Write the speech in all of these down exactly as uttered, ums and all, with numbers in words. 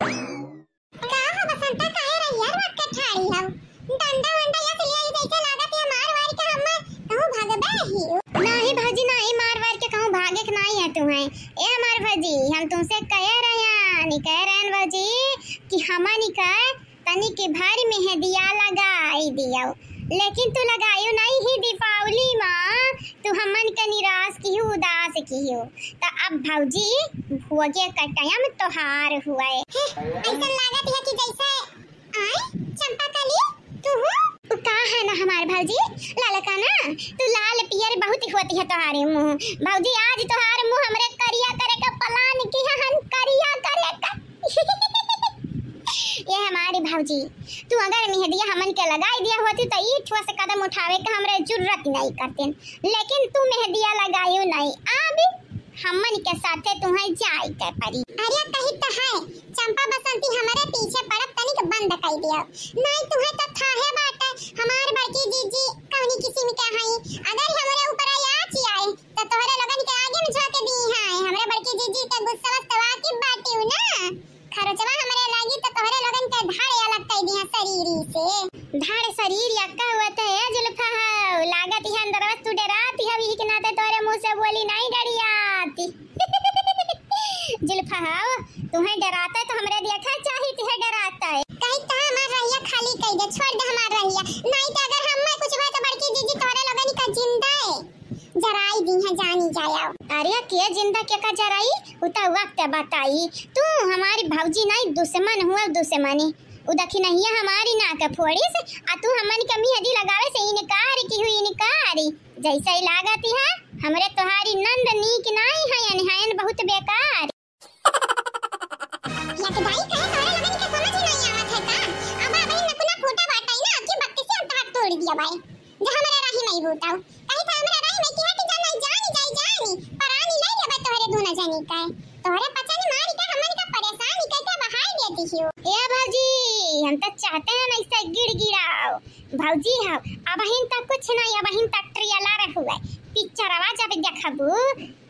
का हो बसंता, काहे रहिया रोक के ठाड़ी हौ? डंडा वंडा या सिलिया जैसे लागत है, मार वार के हम कहूँ भगबे ही। नाही भौजी, नाही, मार वार के कहूँ भागे के नाही है तुम्हें। ए हमार भौजी, हम तुमसे कहे रहन, कहे रहन भौजी कि हमनी का तनिक भर मेहदिया लगाई दियो, लेकिन तू लगायो नहीं ही दीपावली मा, तू हमन के निराश किहू, उदास किहू। त अब भौजी, भोगे का टाइम तोहार हुए। हैं, ऐसन लागत है कि जैसे, आय, चंपा कली, तू हो? उ का है ना हमार भौजी, ललका ना, तू लाल पियर बहुत होती है तोहारे मुँह। भौजी, आज तोहार मुँह हमरे करिया करे का plan किहे हन, करिया करे का। ये हमारी भौजी, तू अगर मेहदिया हमन के लगाई दिया होती तो ई ठोस कदम उठावे के हमरे जुर्रत नहीं करतेन, लेकिन तू मेहदिया लगायो नहीं। अब हमन के साथे तुहें जाए के पड़ी। अरे कही तो है, चंपा बसंती हमरे पीछे पड़ब तनिक बंद कर दिया, नहीं तुहें तो थाहे बाटे हमार बड़की जीजी कौनी किस्म के हई। अगर हमरे ऊपर आँच आए तो तोहरे लोगन के आगे में झोंक दी है। हमरे बड़की जीजी के गुस्सा वस्तवा की बाटी ना। खरोचवा हमरे लागी तो तोहरे लोगन के धड़ अलग कई दिया शरीरी से। धड़ शरीर यक्का हुआ तो है जुल्फा हौ, लागत है अंदरवा से तू डराती हौ, यही के नाते तोहरे मुँह से बोली नहीं डरियाती। जुल्फा हौ, तुहें डराता है तो हमरे देखा चाही तुहें डराता है। कही तो हमार रहिया खाली कई दे, छोड़ दे हमार रहिया, नहीं तो अगर हम कुछ हुआ तो बड़की जीजी तोहरे लोगन का जिंदा है। जराई दी है, जानी जाया। अरे के जिंदा के का जराई, उ त वक्त बताई। तू हमारी भौजी नहीं, दुश्मन हुआ दुश्मनी। उ दखिनहिया हमारी नाक फोड़िस, आ तू हमन के मेहदी लगावे से इनकार किहू, इनकार। जैसे ही लागत है, हमरे तोहारी नंद नीक नहीं है, अनहायन बहुत बेकार। या तो भाई कहे तोहरे लोगन के समझ ही नहीं आवत है का? अब अबही नकुना फूटा बाटई ना, अबकी बक्के से अब हाथ तोड़ दिया भाई। जो हमरे राही नहीं बूताऊ। कही था हमरे राही में कि हट जा नहीं जानी जाई जानी। परानी ले लेबे तोहरे दूना जनी का। तोहरे पचन मारी के हमन का परेशानी कई के बहाई देती हो। ए भौजी, हम तो चाहते हैं ना ऐसे गिड़गिड़ाओ। भौजी हो, अबहिन तक कुछ नहीं, अबहिन तक ट्रेलर हुआ। पिक्चरवा जब देखबू,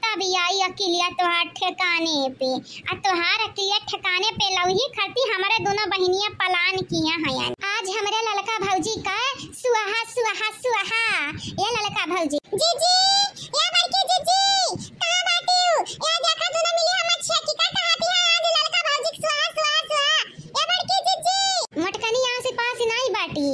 तब आई अकिलिया तोहार ठिकाने पे, आ तोहार अकिलिया ठिकाने पे लौही खरती हमरे दोनों बहिनिया plan किहे हयन। आज हमरे ललका भौजी का स्वाहा, स्वाहा, स्वाहा। ए ललका भौजी। जीजी, ए बड़की जीजी, कहाँ बाटिउ? ए देखा दोनों मिली हमर छिया की का कहती है, आज ललका भौजी के स्वाहा, स्वाहा, स्वाहा। ए बड़की जीजी। मोटकनी आस पास नाई बाटी।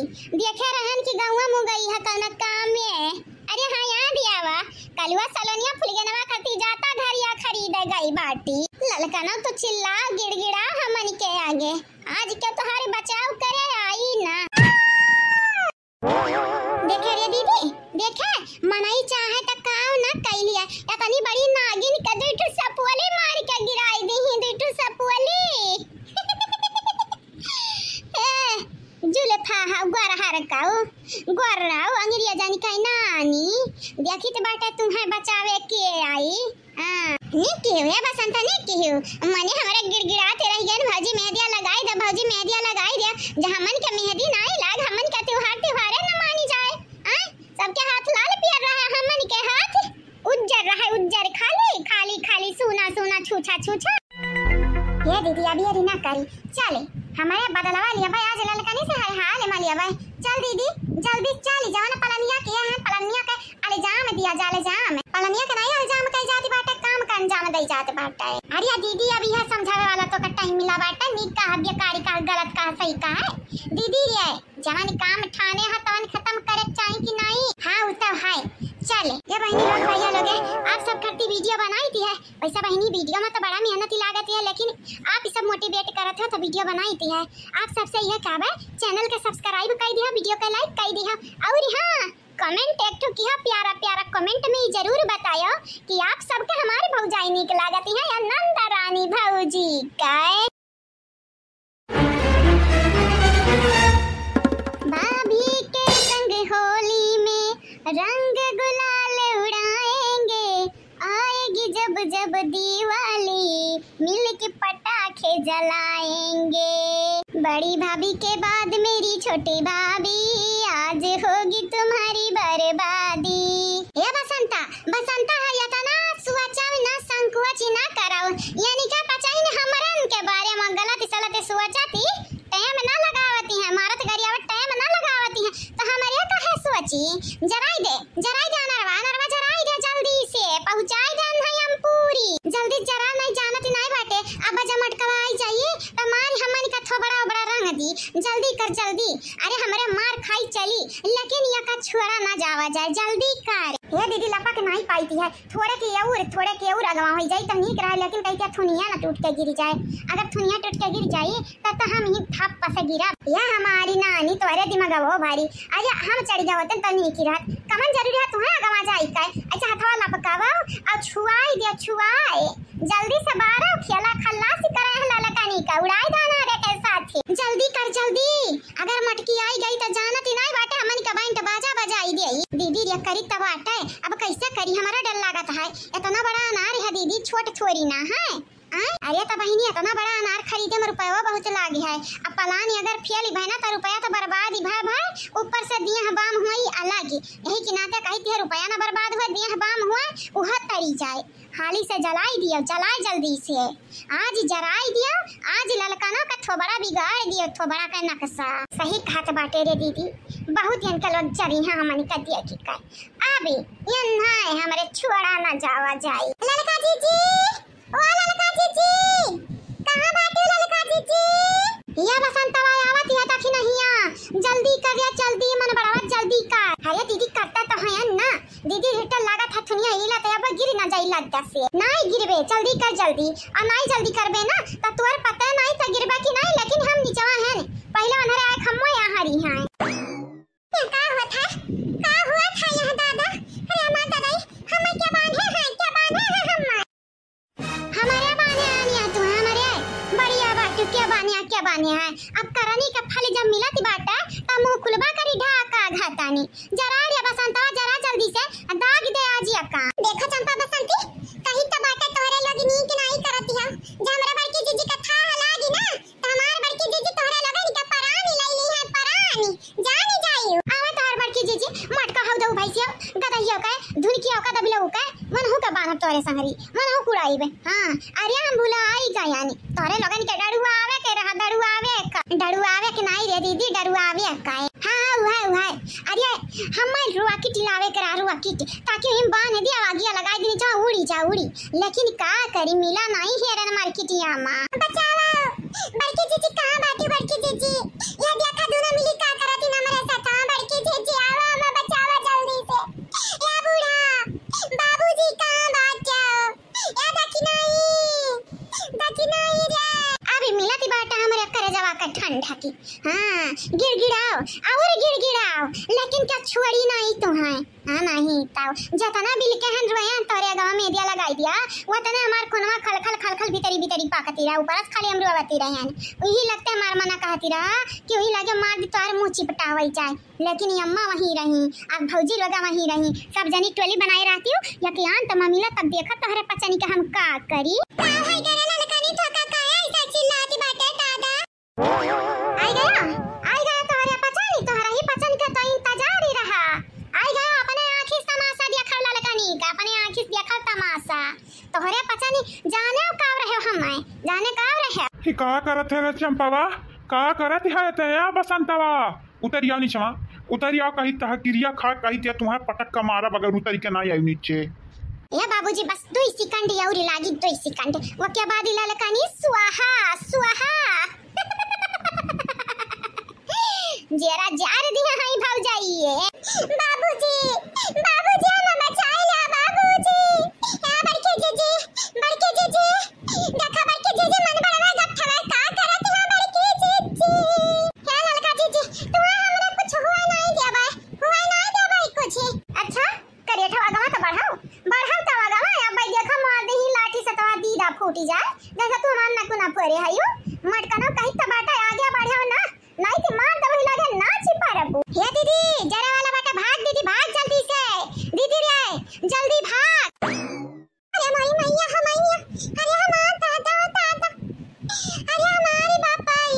देखे रहन कि गौवा मुँह गई है कौनो काम में। अरे हाँ, याद आवा, कलुआ सलोनिया फुलगेनवा खाती जाता घरिया खरीदे गई बाटी। ललकनौ तो चिल्ला गिड़गिड़ा हमन के आगे, आज के तोहार बचाव करे आई ना। देखे रे दीदी, देखे, मनई चाहे त काम ना कई लिया, इतनी बड़ी नागिन के दुई ठो सपोली मार के गिराई दी ही, दुई ठो सपोली। ए, जुल्फा हा, गोरहर काऊ, गोर्राऊ, अंगरिया जानी काई नानी, देखी त बाटे तुम्हें बचावे के आई। हाँ, नीक किहू हे बसंता, नीक किहू। मने हमरा गिड़गिड़ात रह गए भौजी मेहदिया लगाई दे, भौजी मेहदिया लगाई दे। जहाँ मन के मेहदी नाई लाग, हमन के त्योहार त्योहारे न मानी जाए। आय, सबके हाथ लाल पियर रहे, हमन के हाथ उज्जर रहे, उज्जर खाली, खाली, खाली, सूना, सूना, छूछा, छूछा। हे दीदी, अभी अभी ना करी, चले, हमारे बदलवा लिया भाई, आज ललकनी से हाय हाल मा लिया भाई। चल दीदी, जल्दी चल, जवन पलनिया किया है, पलनिया के अलिजाम दिया जा, अलिजाम। पलनिया के नहीं अलिजाम कही जाती बाटे, काम का अंजाम दई जात बाटे। अरे दीदी, अब यह समझावे वाला तो का टाइम मिला बाटे, नीक का, बेकारी का, गलत का, सही का है। दीदी रे, जवन काम ठाने ह तवन खत्म करे के चाही कि नहीं? हाँ, उ तो है। चल, ये बहिनी लोग, भैया लोग, आप सब खातिर वीडियो बनाई थी है। वैसे बहिनी, वीडियो में तो बड़ा मेहनत ही लागत है, लेकिन आप ही सब मोटिवेट करत हो तो वीडियो बनाई थी है। आप सबसे यह कहबे, चैनल के सब्सक्राइब कर दिया, वीडियो के लाइक कर दिया, और हाँ, कमेंट एक ठो किहा प्यारा प्यारा कमेंट में जरूर बतायो कि आप सबके हमारी भौजाई नीक लागत है या नंद रानी भौजी के। भाभी के संग होली में रंग गुलाल उड़ाएंगे, आएगी जब जब दिवाली, मिलके पटाखे जलाएंगे। बड़ी भाभी के बाद मेरी छोटी भाभी, आज होगी तुम्हारी बर्बादी। ए बसंता, बसंता है, इतना सोचव ना, संकोच ना करव, यानी का पचाइन हमरन के बारे में गलत सलत जल्दी कर, जल्दी। अरे, हमरे मार खाई चली, लेकिन यका छुअरा ना जावा जाए। जल्दी कर। हे दीदी, लपक नाहीं पाइती है, थोड़े के और, थोड़े के और अगवा होइ जाई त नीक रहे, लेकिन कहित है थुनिया ना टूट के गिर जाए। अगर थुनिया टूट के गिर जाई, तब त हम ही थप्प से गिरब। या हमारी नानी, तोहरे दिमागवा भारी। अरे, हम चढ़ जावत त नीक ही रहत। कमन जरूरी है तुहें अगवा जाई का? अच्छा, हथवा लपकावा अउर छुआई दे, छुआए। जल्दी से बारह खेला खल्लास करे है ललकनी का, उड़ाई दाना रे के साथी। जल्दी कर, जल्दी। अगर मटकी आई गई त जानत ही नाहीं बाटे, हमन का बैंड बाजा बजाई देई। दीदी रे करी त बाटे, अब कैसे करी, हमरा डर लागत है। इतना बड़ा अनार है दीदी, छोट थोड़ी ना है। आय? अरे त बहिनी, इतना बड़ा अनार खरीदे में रुपया बहुत लागे है। अब पलानी अगर फेल भय ना त रुपया त बर्बाद ही भय भय, ऊपर से दिए बाम हुई अलग। यही के नाते कहित है रुपया ना बर्बाद हुआ, दिए बाम हुआ, उह तरी जाए। हाली से जलाई दियो, जलाई जल्दी से। आज जराई दियो, आज ललकनो का थोबड़ा बिगाड़ दियो, थोबड़ा का नक्शा। सही कहत बाटे रे दीदी, बहुत इनका लोग जरी है हमनी का दिया की कर। अबे ये नाय हमरे छुअरा ना जावा जाई। ललका जीजी, ओ ललका जीजी, कहाँ बाटे ललका जीजी? या बसंतवा आवत है दखिनहिया, जल्दी कर रे, जल्दी मन बढ़ावा, जल्दी कर। अरे दीदी, करता तो है ना, दीदी, हिटर लागत हथुनिया हिलत है, अब गिर ना जाई लद्दा से। नाई गिरबे, जल्दी कर जल्दी। और नाई जल्दी करबे ना, त तोर पता नाई त गिरबे कि नाई, लेकिन हम निचवा हैं। पहले उन्हरे आए खम्मो यहाँ रही हैं। ये का हुआ था? का हुआ था यह दादा? अरे हमार दादा, हमें क्या बांधे हैं? क्या बांधे हैं हमें? हमरे बाने आनिया तू, हमरे। बढ़िया बाटू, के बानिया, के बानिया है। अब करनी के फल जब मिलत बाटे, तब मुँह खुलबा करी ढाका घातानी। जरा रे बसंतवा, जरा जल्दी से दाग दे आज यका। देखो चंपा बसंती, कही त बाटे तोहरे लोग नीक नाई करत है। जब हमरा बड़की जीजी का थाह लागी ना, त हमार बड़की जीजी तोहरे लोगन के परानी लई ली है, परानी। जानी जाई। आवा तोहर बड़की जीजी, मटका हौ दऊ भैंसिया, गदहिया का, धुनकिया का, दबिलऊ का, मनहू के बान्हब तोहरे संगरी, मनहू कुड़ाइबे। हाँ, अरे हम भुलाई गयानी, तोहरे लोगन के डरुआवे के रहा, डरुआवे का, डरुआवे के नाई रे दीदी, डरुआवे का। हाँ, हाँ, उहे, उहे। अरे हमें rocket लावे के रहा, rocket, ताकि हम बांध दिया, आगिया लगाई दी, जा उड़ी, जा उड़ी। लेकिन का करी, मिला नाई हेरन मार्केटिया मा। बचावा, बड़की जीजी कहाँ बाटी, बड़की जीजी? ये देखा दोनों मिली का करत ही हमरे साथ। हाँ, बड़की जीजी, आवा, हमें बचावा जल्दी से। ए बूढ़ा, बाबूजी कहाँ बाटे? ए दखिनाई, दखिनाई रे। अभी मिलत ही बाटे हमरे करेजवा का ठंडा की। हाँ, गिड़गिड़ाओ, और गिड़गिड़ाओ, लेकिन का छुअरी नाई तो है। हाँ, नाहीं, ताऊ। जतना बिल के हन रोयन तोरे गाँव में दिया लगाई दिया, वतने हमार खुनवा खलखल, खलखल भीतरी, भीतरी पाकती रहा, ऊपर से खाली हम रोवती रहन। वही लगते हमार मना कहती रहा कि वही लगे मार दी तोहर मुँह चिपटावल जाए। लेकिन ये अम्मा वहीं रही, अब भौजी लोग वहीं रही, सब जनी टोली बनाए रहती हूँ। या कि आन त ममिला तब देखा तोहरे पचनी के हम का करी। का है करे ललकनी, थोका काहे ऐसा चिल्लाती बाटे दादा? आई गया, आई गया तोहरे पचनी, तोहरे ही पचनी का तो इंतजार ही रहा। आई गया, अपने आँखी से तमाशा देखा ललकनी का, अपने आँखी से देखा तमाशा। तोहरे पचनी जाने का रहे हो हमें, जाने का रहे। ही का करत है रे चंपावा, का करत है ते या बसंतवा? उतरी आओ नीचवा, उतरी आओ, कही तह किरिया खा, कही ते तुम्हें पटक का मारा बगैर उतरी के ना आई नीचे। ए बाबूजी, बस दो second अउरी लागी, दो second। ओके बाद ललकनी स्वाहा, स्वाहा। जेरा जार दिया हई भौजाई ये। बाबूजी, बाबूजी, हम बचाई ला बाबूजी। ए बड़की जीजी, बड़की जीजी, देखा बड़की जीजी, मन बड़वा गठवा का करत हो बड़की जीजी। हे ललका जीजी, तुम्हारा हमरा कुछ हुआ नहीं देबे, हुआ नहीं देबे कुछ। अच्छा, करिया ठो अगवा तो बढ़ाओ, बढ़ाओ तो अगवा, अब भाई देखो मार दे ही लाठी से तो दीदा फूटी जाए, जैसे तू हमार नकुना फोरे हयो। मटकनो कही तो बाटा आगे बढ़ाओ ना, नहीं तो मार दबही लगे नाची परबू। हे दीदी, जरे वाला बाटा भाग दीदी, भाग जल्दी से। दीदी रे, जल्दी भाग। अरे मोरी मैया हो मैया, अरे हमार दादा, दादा, अरे हमारी बापाई।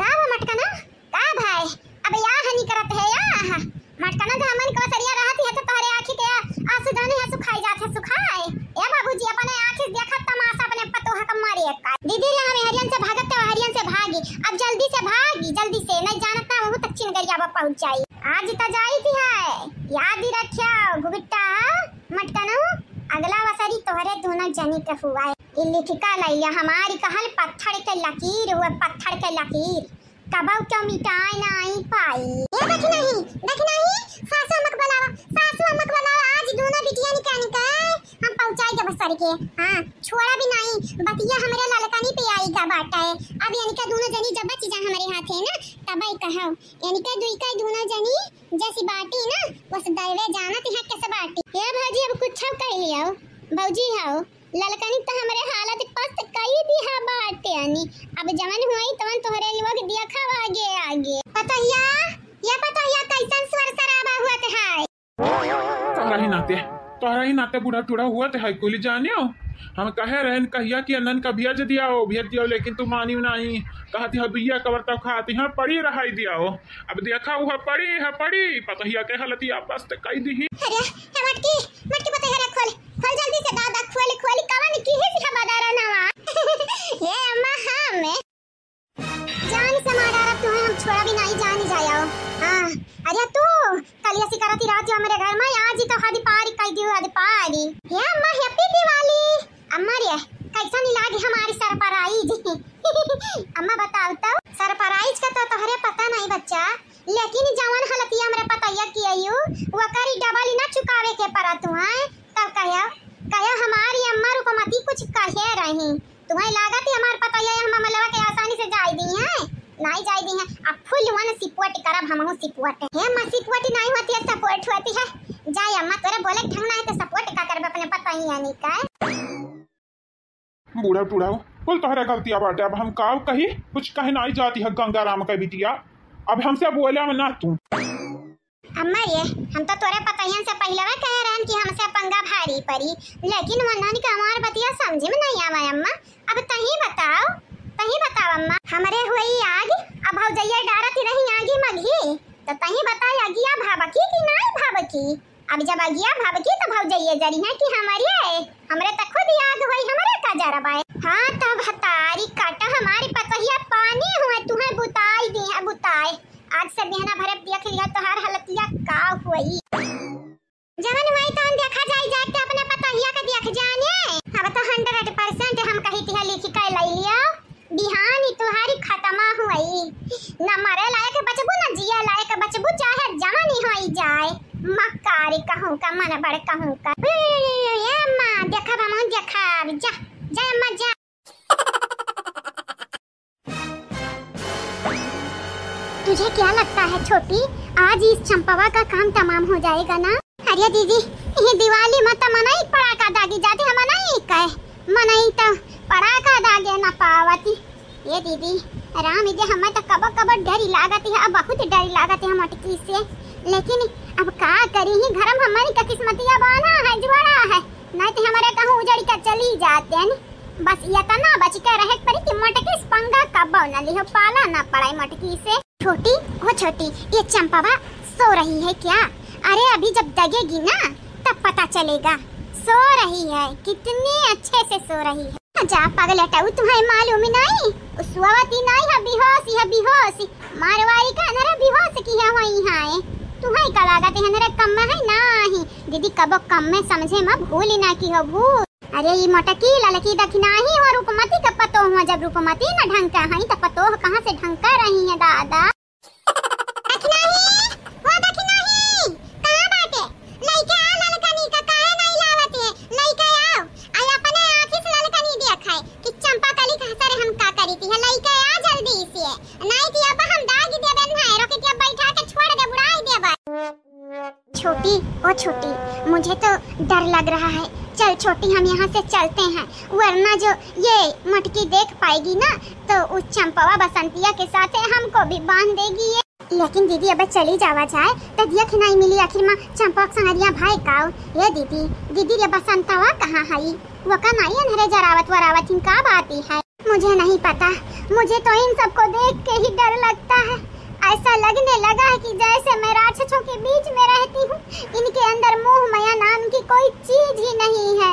का वो मटकना? का भाई? अब या हनी करत है या? मटकना तो हमन को सरिया रहत है तो तोहरे आँखी के आंसू जाने है सुखाई जात है सुखाए। ए बाबूजी, अपने आँखी से देखत तमाशा अपने पतोह का मारे का। दीदी ला हम हरियन से भागत तो हरियन से भागी। अब जल्दी से भागी, जल्दी से, नहीं जानत ना वहू तक चिनगरिया बा पहुँच जाई। आज त जाई थी है, याद ही रखिया गुबिट्टा, मटकनू, अगला वसरी तोहरे दोनों जनी के हुआ है। ई लिखिका लैया हमारी कहल पत्थर के लकीर हुए, पत्थर के लकीर। कबहु तो मिटाए नाई पाई। ए, देखी नहीं, देखी नहीं, सासू अम्मा के बुलावा, सासू अम्मा के बुलावा, आज दूनो बिटिया निकाल के हम पहुँचाई देब सर के। हाँ, छोड़ा भी नहीं, बतिया हमरे ललकनी पे आई गा बाटा है। अब इनका दूनो जनी जब बची जा हमरे हाथे ना, तबे कहो, इनका दुई का दूनो जनी जैसी बाटी ना, बस दैवे जानत है कैसे बाटी। ए भौजी, अब कुछ कह लियो, भौजी हो, ललकनी त हमरे हालत पस्त कई दिहा बाटे अनी। अब जवन होई तवन तोहरे लोग देखब आगे आगे। पतोहिया, ये पतोहिया कैसन स्वर सराबा हुअत है? तोहरा ही नाते, तोहरा ही नाते बूढ़ा टूढ़ा हुअत है कुल जानियो। हम कहे रहन कहिया कि अनन का भेज दियाओ, भेज दियाओ, लेकिन तू मानियो नहीं। कहती है दुइया कबर तक खाती है, पड़ी रहाई दियाओ। अब देखा हुआ पड़ी है, पड़ी, पतोहिया के हालतिया पस्त कई दिही। अरे, हे मटकी, मटकी पतोहिया रे, खोल, खोल जल्दी से दादा, खोल, खोल, कवन की है सिहा बदारा नवा। ये अम्मा, हाँ, मैं जान से मारा रहा तुम्हें, हम छोड़ा भी नहीं जान जाओ। हाँ, अरे तू, कलिया सी करती रहती हो मेरे घर में, आज ही तो हद पारी कह दियो, हद पारी। हे अम्मा, happy दिवाली। अम्मा रे, कैसन लागे हमारी surprise? अम्मा बताओ तो, surprise का तो तोहरे पता नहीं बच्चा, लेकिन जवन हालतिया हमरे पतैया की आयु, वकरी double ना चुकावे के पड़त हुआ। तब कहो, कहो हमारी अम्मा रूपमती कुछ कहे रही। तुम्हें लागत है हमार पतैया हम ममलवा के आसानी से जाए दी हैं? नहीं जाए दी हैं। अब full one support करब, हमहू support। हे अम्मा, support नहीं होती है, support होती है। जाए अम्मा, तोरे बोले ढंग ना है तो support का करब अपने पतैया नहीं का। बूढ़ा टूढ़ा, कुल तोहरे गलतिया बाटे। अब हम काव कही, कुछ कहे नाई जाती है गंगाराम का बिटिया। अब हमसे बोला ना तू। अम्मा ये, हम तो तोरे पतोहियन से पहिलवा कहे रहन कि हमसे पंगा भारी पड़ी, लेकिन वन्हन के हमार बतिया समझ में नहीं आवे अम्मा। अब तही बताओ, तही बताओ अम्मा, हमरे हुई आग, अब भौजैया डारत रही आगी मघी, तो तही बताए अगिया भावकी कि नाई भावकी? अब जब अगिया भभकी तो भौजइये जरी हैं कि हमरे, हमरे त खुद आग होई, हमरे का जरबा है। हाँ, तो भतारी काटा हमारी पतोहिया पानी हुए, तुहें बुताई दी है बुताए। आज से बिहना भरे देख लिया तोहार हालतिया का हुई। जवन हुई तवन देखा जाई, जाके अपने पतोहिया के देख जाने। अब तो hundred percent हम कही तिहा लिखी के लै लियो। बिहान ई तुहारी खतमा हुई, न मरे लायक बचबू, न जिए लायक बचबू, चाहे जवानी होई जाए। मक्कारी कहूँ का, मन बड़ कहूँ का। ए माँ, देखब हमहूँ देखब। जा, जा अम्मा, जा। तुझे क्या लगता है छोटी, आज इस चंपवा का काम तमाम हो जाएगा ना? अरे दीदी, ये दिवाली में तो मनई पड़ाका दागी जाते हैं, मनई कहे, मनई तो पड़ाका दागे न पावती। ये दीदी, राम इजे हमें तो कबो कबो डरी लागत है, बहुत डरी लागत है मटकी से। लेकिन अब का करी, ही घर में हमारी का किस्मतिया बाना है, जुआड़ा है, नहीं तो हमारे कहूँ उजड़ के चली जाते हैं। बस इतना बच के रहे पड़ी कि मटकी से पंगा कबो न लिहो, पाला न पड़े मटकी से। छोटी, ओ छोटी, ये चंपावा सो रही है क्या? अरे अभी जब दगेगी ना तब पता चलेगा। सो रही है, कितनी अच्छे से सो रही है। जा पगलेटऊ, तुम्हें मालूम ही नहीं, उ सोवती नहीं है, बेहोश है, बेहोश। मारवाड़ी का नरे बेहोश की है वही है। तुम्हें का लागत है नरे कम में है ना ही। दीदी कबो कम में समझे में भूल ही ना की हो भूल। अरे ई मोटकी ललकी दखिनाही हो रूपमती के पतोह हुआ, जब रूपमती न ढंग के हई त पतोह कहाँ से ढंग के रही है दादा। दखिनाही, हो दखिनाही, कहाँ बाटे? लइके आ ललकनी का, काहे नहीं लावत है? लइके आओ, आई अपने आँखी से ललकनी देखाए कि चंपा कली का सरे हम का करी थी, लइके आ जल्दी से, नहीं कि अब हम दागी देबे, नहीं रोके के बैठा के छोड़ दे, बुड़ाई देबे। छोटी, ओ छोटी, मुझे तो डर लग रहा है। चल छोटी, हम यहाँ से चलते हैं, वरना जो ये मटकी देख पाएगी ना, तो उस चंपवा बसंतिया के साथ है, हमको भी बांध देगी ये। लेकिन दीदी, अब चली जावा जाए, तो दिया खिनाई मिली, आखिर में चंपवा के संगरिया भाई काओ। ये दीदी, दीदी रे बसंतवा कहाँ हई? वो का नाई अंधरे जरावत वरावत हिन का बाती है? मुझे नहीं पता, मुझे तो इन सबको देख के ही डर लगता है। ऐसा लगने लगा है कि जैसे मैं राक्षसों के बीच में रहती हूँ। इनके अंदर मोह माया नाम की कोई चीज ही नहीं है।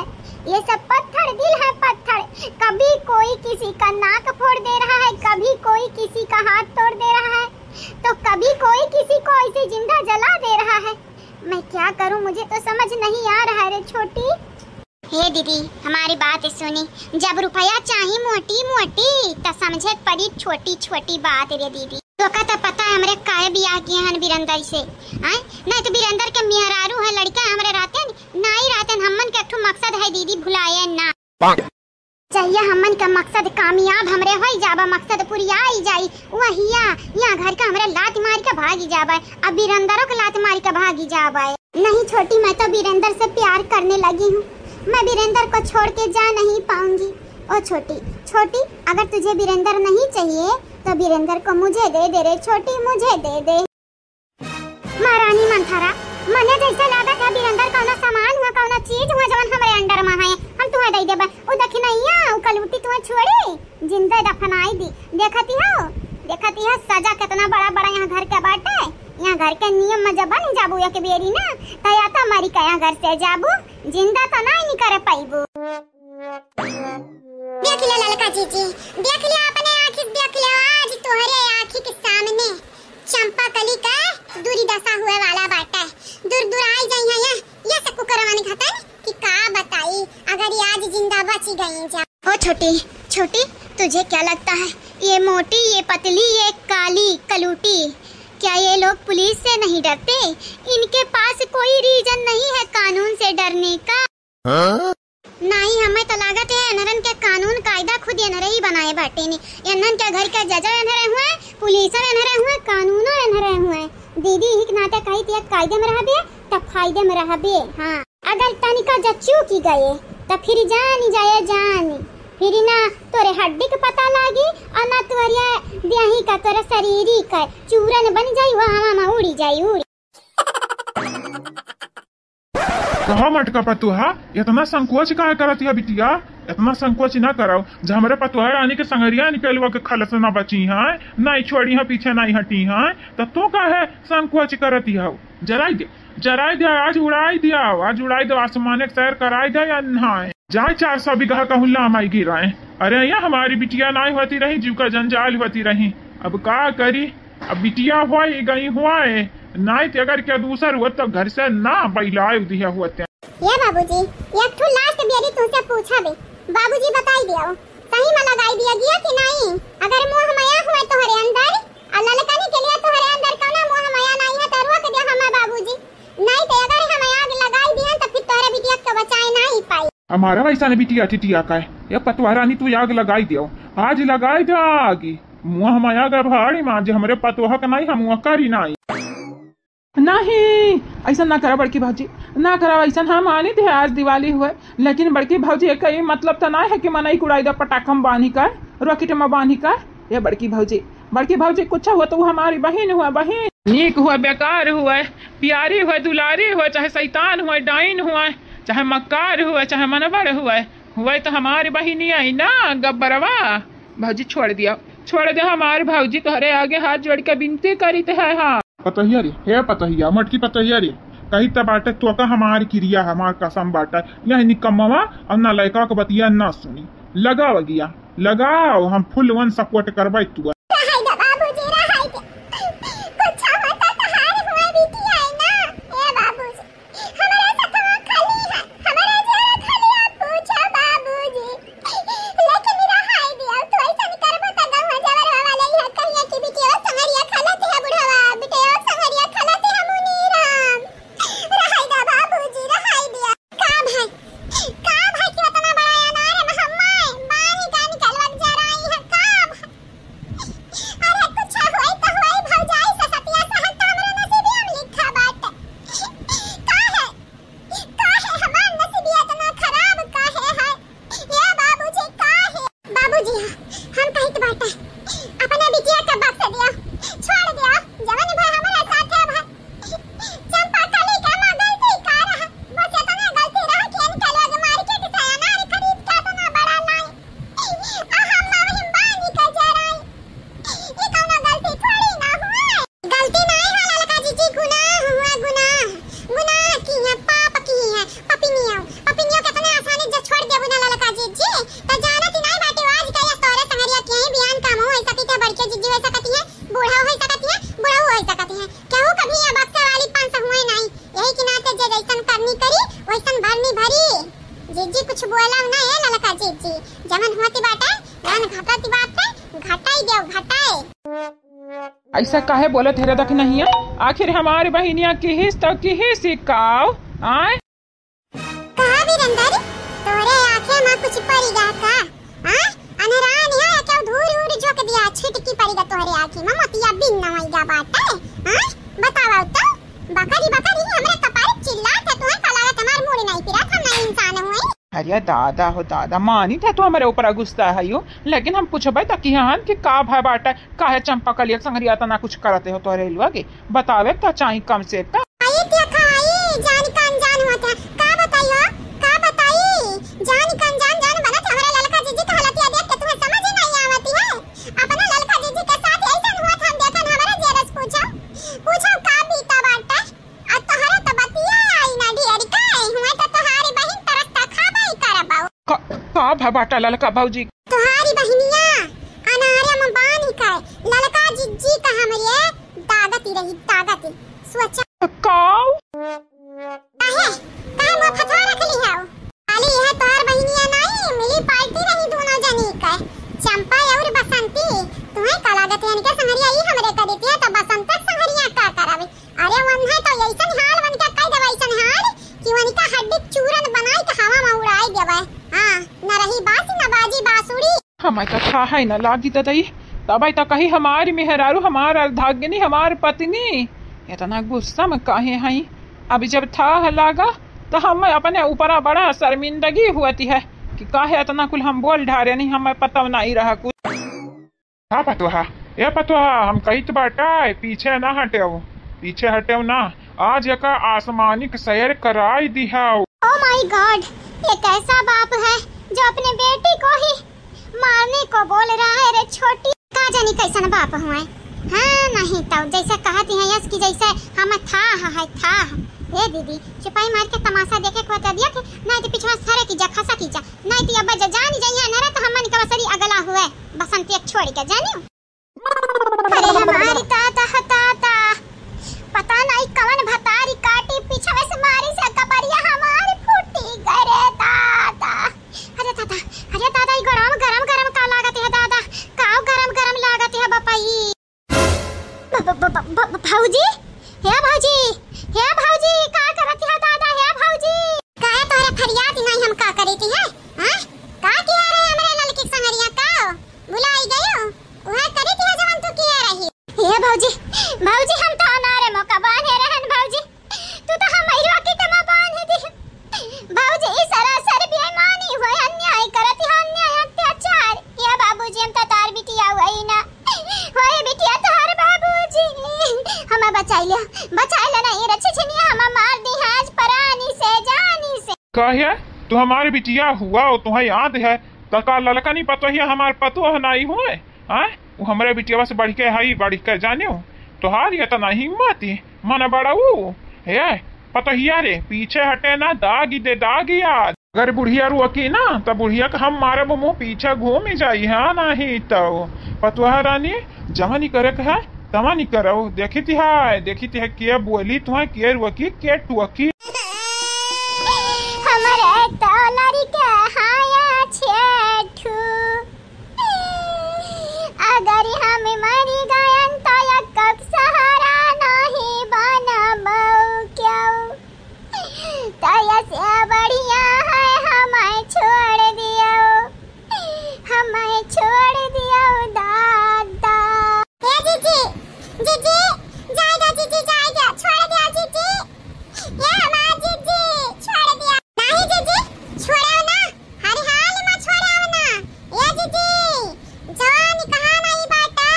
ये सब पत्थर दिल है, पत्थर। कभी कोई किसी का नाक फोड़ दे रहा है, कभी कोई किसी का हाथ तोड़ दे रहा है, तो कभी कोई किसी को ऐसे जिंदा जला दे रहा है। मैं क्या करूँ, मुझे तो समझ नहीं आ रहा रे छोटी। हे दीदी, हमारी बात सुनी, जब रुपया चाही मोटी मोटी, त समझे के पड़ी छोटी छोटी बात रे दीदी। तोका त पता है हमरे काहे बियाह किए हन बीरेंदर से, आय? नहीं तो बीरेंदर के मेहरारू है, लड़का हमरे रहते न, नाई रहते न, हमन के एक ठो मकसद है दीदी, भुलाए ना। चाहिए हमन का मकसद कामयाब हमरे होई जाबा, मकसद पुरियाई जाई, वहिया यहाँ घर का हमरे लात मार के भागी जाबा, अब बीरेंदरो के लात मार के भागी जाबा। नहीं छोटी, मैं तो बीरेंदर से प्यार करने लगी हूँ, मैं बीरेंदर को छोड़ के जा नहीं पाऊंगी। ओ छोटी, छोटी, अगर तुझे बीरेंदर नहीं चाहिए तो बीरेंदर को मुझे दे दे रे छोटी, मुझे दे दे। महारानी मंथरा, मने जैसे लागत है बीरेंदर कौनो सामान हुआ, कौनो चीज हुआ जवन हमरे under में है, हम तुहे दे देबे। उ दखिनैया, उ कलूटी तुहे छोड़ी, जिंदे दफनाई दी। देखती हो, देखती हो सजा कितना बड़ा बड़ा यहाँ घर के बाटे। यहाँ घर के नियम में जब बन जाबू एक बेरी ना, तो या तो मरी के यहाँ घर से जाबू, जिंदा तो नहीं निकरे पाइबू। देख ले ललका जीजी, देख ले अपने आँखी से, देख ले आज तोहरे आँखी के सामने चंपा कली का दुर्दशा हुए वाला बाटे। दूर दूर आई जाई है ये, ये से कुकरवन घटन कि का बताई, अगर ये आज जिंदा बची गई जा। ओ छोटी, छोटी, तुझे क्या लगता है ये मोटी, ये पतली, ये काली कलूटी, क्या ये लोग पुलिस से नहीं डरते? इनके पास कोई reason नहीं है कानून से डरने का। हाँ? नाहीं, हमें तो लागत है एनहरन के कानून कायदा खुद एनहरे ही बनाए बाटे ने। एनहन के घर के जजो एनहरे हुए, पुलिसो एनहरे हुए, कानूनो एनहरे हुए। दीदी ही के नाते कही थी, कायदे में रहबे त फायदे में रहबे। हाँ, अगर तनिका जा चूकी गए त फिर जानी जाए जानी, फिर ना तोरे हड्डी के पता लागी और ना तोरे देही का, तोरे शरीरी का चूरन बन जाई, वो हवा में उड़ी जाई, उड़ी। कहा मटका पतोहा, इतना संकोच काहे करत हिया बिटिया? इतना संकोच ना कराओ। जब हमरे पतोहा रानी के संगरिया निकलवा के खलस ना बची हैं, नहीं छोड़ी हैं, पीछे नहीं हटी हैं, तो तू काहे संकोच करत हिया? जराई दे, जराई दे, आज उड़ाई दिया, आज उड़ाई दे, आसमाने के सैर कराई दे या नहीं। जाए चार सौ बीघा कहूँ लामाई गिराए। अरे या हमारी बिटिया नहीं होती रही, जीव का जंजाल होती रही। अब का करी? अब बिटिया होए गई होए, नाई ते अगर क्या दूसर हुआ तो घर से ना बैलाए दिया होते। ये बाबूजी, एक ठो last बेरी तुमसे पूछा बे, बाबूजी बताई दियो, सही में लगाई दिया गया कि नहीं? अगर मोह माया हुआ तोहरे अंदर और ललकनी के लिए तोहरे अंदर कौनो मोह माया नहीं है तो रोक दे हमें बाबूजी, नहीं तो अगर हम आग लगाई दिया तो फिर तोहरे बिटिया के बचाए नहीं पाई। हमारा वैसा ने बिटिया टिटिया का है, ये पतवारानी तू आग लगाई दियो, आज लगाई दे आग। मुँह माया गए भाड़ी माँ, जे हमरे पतोह के नाई, हम वहाँ करी नाई। नहीं, ऐसा ना करा बड़की भौजी, ना करा ऐसा। हम मानी थे आज दिवाली हुए, लेकिन बड़की भौजी, एक ये मतलब तो ना है कि मनई कुड़ाई दे पटाखा में बांधी कर, rocket में बांधी कर। ये बड़की भौजी, बड़की भौजी, कुछ हुआ तो वो हमारी बहिन हुआ, बहिन। नीक हुआ, बेकार हुआ, प्यारी हुआ, दुलारी हुआ, चाहे शैतान हुआ, डाइन हुआ, चाहे मक्कार हुआ, चाहे मनबड़ हुआ, हुआ तो हमारी बहिनी आई ना, गब्बरवा। भौजी छोड़ दिया, छोड़ दे हमार भौजी, तोहरे आगे हाथ जोड़ के विनती करीत है। हाँ। पतोहिया रे, हे पतोहिया, मोटकी पतोहिया रे, कही त बाटे तोका हमार किरिया, हमार कसम बाटे, यह निकम्मवा और ना लड़का के बतिया ना सुनी। लगाओ अगिया, लगाओ, हम full one support करबै तू। रहाई दे बाबूजी, रहाई दे। कुछ होता तो हार हुआ बिटिया है ना, ए बाबूजी। हमारा सतवा खाली है, हमारा जरा खाली आप पूछो बाबूजी। लेकिन रहाई दिया, तू ऐसा नहीं करबो त गहुआ जवरवा वाले ही है, कहिया की बिटिया संगरिया खलत है बुढ़वा, बिटिया संगरिया खलत है मुनीराम। रहाई दा बाबूजी, रहाई दिया। का भाई, का भाई कि उतना बड़ा अनार में हम्मा बानी का निकलवा जराई है, का भाई? अरे कुछ होई त होई भौजाई से सतिया सहल त हमरे नसीबिया में लिखा बाटे। काहे? काहे हमार नसीबिया इतना खराब काहे है? ए बाबूजी काहे? बाबूजी हम कहित बाटे अपने बिटिया के बख्श दिया, छोड़ दिया, जवन भाई हमारे साथ है भाई। चंपा कली के माँ गलती का रहा, बस इतना गलती रहा कि इनके लोग मार्केट से अनार खरीद के इतना बड़ा लाई। आ हम ना वही बानी के जराई। ये कौनो गलती थोड़ी ना हुआ। गलती नहीं है ललका जीजी, गुनाह हुआ, गुनाह। गुनाह की है, पाप की है, पपिनियो। पपिनियो कितने आसानी से छोड़ देबू ना ललका जीजी। तो जानत ही नहीं बाटे आज का ये तोरे संगरिया के ही बियान काम हो, ऐसा की बड़के जीजी हो सकती है, बूढ़ा हो सकती है, बूढ़ा हो सकती है। केहू कभी ये बक्से वाली पाँच सौ हुए नहीं। यही के नाते जे जैसन करनी करी, वैसन भरनी भरी। जीजी कुछ बोला ना ए ललका जीजी, जमन होती बाटे, जमन घटती बाटे, घटाई देव, घटाई। ऐसा काहे बोलत है रे दखिनहिया? आखिर हमार बहिनिया किहिस तो किहिस ही काव? आय? कहा वीरेंद्र, तोरे आँखे मा कुछ पड़ी गा का? आय? अनरान है, केव धूर उर झोंक दिया, छिटकी पड़ी गा तोहरे आँखी मा, मोतिया बिन नवाई गा बाटे। आय? बतावा तो, बकरी बकरी हमरे कपारे चिल्लात है, तुहे का लागत हमार मूड़ी नहीं पिरात, हम नहीं इंसान हुए। अरे दादा हो दादा, मानी था तू हमरे ऊपर गुस्सा है यो, लेकिन हम पूछबे त किहन कि का भय बाटे, काहे चंपा कलिया के संगरिया तना कुछ करते हो तोहरे लुआ के? बतावे त चाही कम से कम। आई ते खाई, जान का अनजान होत है। का बताई हो? का बताई? जान का अनजान जान बनत हमरे ललका जीजी के हालतिया देख के तुम्हें समझ ही नहीं आवती है। अपना ललका जीजी के साथ ऐसन हुआ था, हम देखन हमरे जेरस पूछो, पूछो का बीता बाटे। आ तोहरे तो बतिया आई ना ढेर का, हुए तो तोहारी बहिन तरस त खाबे करबो। का, का भा बाटा ललका भौजी? तोहारी बहिनिया अनारे में बानी के ललका जिज्जी का हमरे दागती रही, दागती। सोचा। काऊ? काहे? काहे मुंह फथवा रख ली है? खाली यह तोहार बहिनिया नहीं, मिली पार्टी रही दोनों जनी के। चंपा और बसंती, तुम्हें का लागत है इनके संगरिया ई हमरे करी थी, तो बसंत के संगरिया का करावे? अरे वन्हे तो ऐसन हाल वनके कह देवे, ऐसन हाल कि वनका हड्डी चूरन बनाई के हवा में उड़ाई देवे। हाँ, न रही बांस न बाजी बांसुरी। हमें तो था है न लागी ददई, तबे तो कही हमारी मेहरारू, हमार अर्धांगिनी, हमार पत्नी। इतना गुस्सा में काहे हई? अभी जब था लागा तो हम अपने ऊपर बड़ा शर्मिंदगी हुअती है कि काहे इतना कुल हम बोल ढारे नहीं, हमें पता नहीं रहा कुछ। हाँ पतोहा, ए पतोहा, हम कहित बाटा, पीछे ना हटेव, पीछे हटेव ना। आज एका आसमानिक सैर कराई दिहाव। Oh my God, ये कैसा बाप है जो अपने बेटी को ही मारने को बोल रहा है रे छोटी। का जानी कैसन बाप हुए। हाँ, नहीं तो जैसे कहती हैं यस की जैसे हम था है, था। ए दीदी, सिपाही मार के तमाशा देखे को बता दिया कि नहीं तो पिछवा सरे की जा, खसा की जा, नहीं तो अब जा जानी जाइए, नहीं तो हमन के बसरी अगला हुए। बसंती एक छोड़ के जानियो। अरे हमारी ताता ह ताता, पता नहीं कवन भतारी काटी पीछे से मारी से कपड़िया हमारी फूटी गए रे दादा। अरे दादा, अरे दादा, ई गरम गरम गरम का लागत है दादा, काव गरम गरम लागत है बपई। ब-, ब-, ब-, ब-, ब-, भौजी, हे भौजी, हे भौजी, का करत है दादा, हे भौजी? काहे तोहरे फरियाद नहीं हम का करी थी है? हाँ? का किया रे हमरे ललकी संगरिया का? भुलाई गयो? उहे करी थी जवन तू किए रही। हे भौजी, भौजी हम तो अनारे मौका बांधे रहन भौजी। तू तो हमरो की तमा बांधे दी। भौजी ई सरासर बेईमानी होय, अन्याय करत है, अन्याय अत्याचार। ये बाबूजी हम तो तार बिटिया हुई ना। होए बिटिया तोहर बाबूजी। हमें बचाई ले, बचाई ले ना, ये रछी छिनिया हमें मार दी है आज परानी से, जानी से। काहे? तू हमारे बिटिया हुआ हो, तुम्हें याद है? तो का ललका नहीं पतोहिया हमार पतोह नहीं हुए? आय? वो हमरे बिटिया से बढ़ के हई, बढ़ के जानियो। तोहार ये तो नहीं हिम्मत ही, मन बड़ा वो। हे, पतोहिया रे, पीछे हटे ना, दागी दे, दागी आज। अगर बुढ़िया रुकी ना, तो बुढ़िया के हम मारब मुंह पीछे घूम ही जाई, हाँ नहीं तो। पतोह रानी, जवन ही करे के है, तवन ही करो। देखी ती है, देखी ती है, के बोली तुम्हें, के रुकी, के टुकी। हमरे तो लड़के हाया छे ठू। अगर हम मर गयन तो यक्कक सहारा नहीं बनबो क्यों? तो ऐसे बढ़िया है हमें छोड़ दियो, हमें छोड़ दियो दादा। ए जीजी, जीजी, जाए दो जीजी, जाए दो, छोड़ दियो जीजी। ए हमार जीजी, छोड़ दियो। नहीं जीजी, छोड़ो ना। हर हाल में छोड़ाव ना। ए जीजी, जवान कहाँ नहीं बाटे।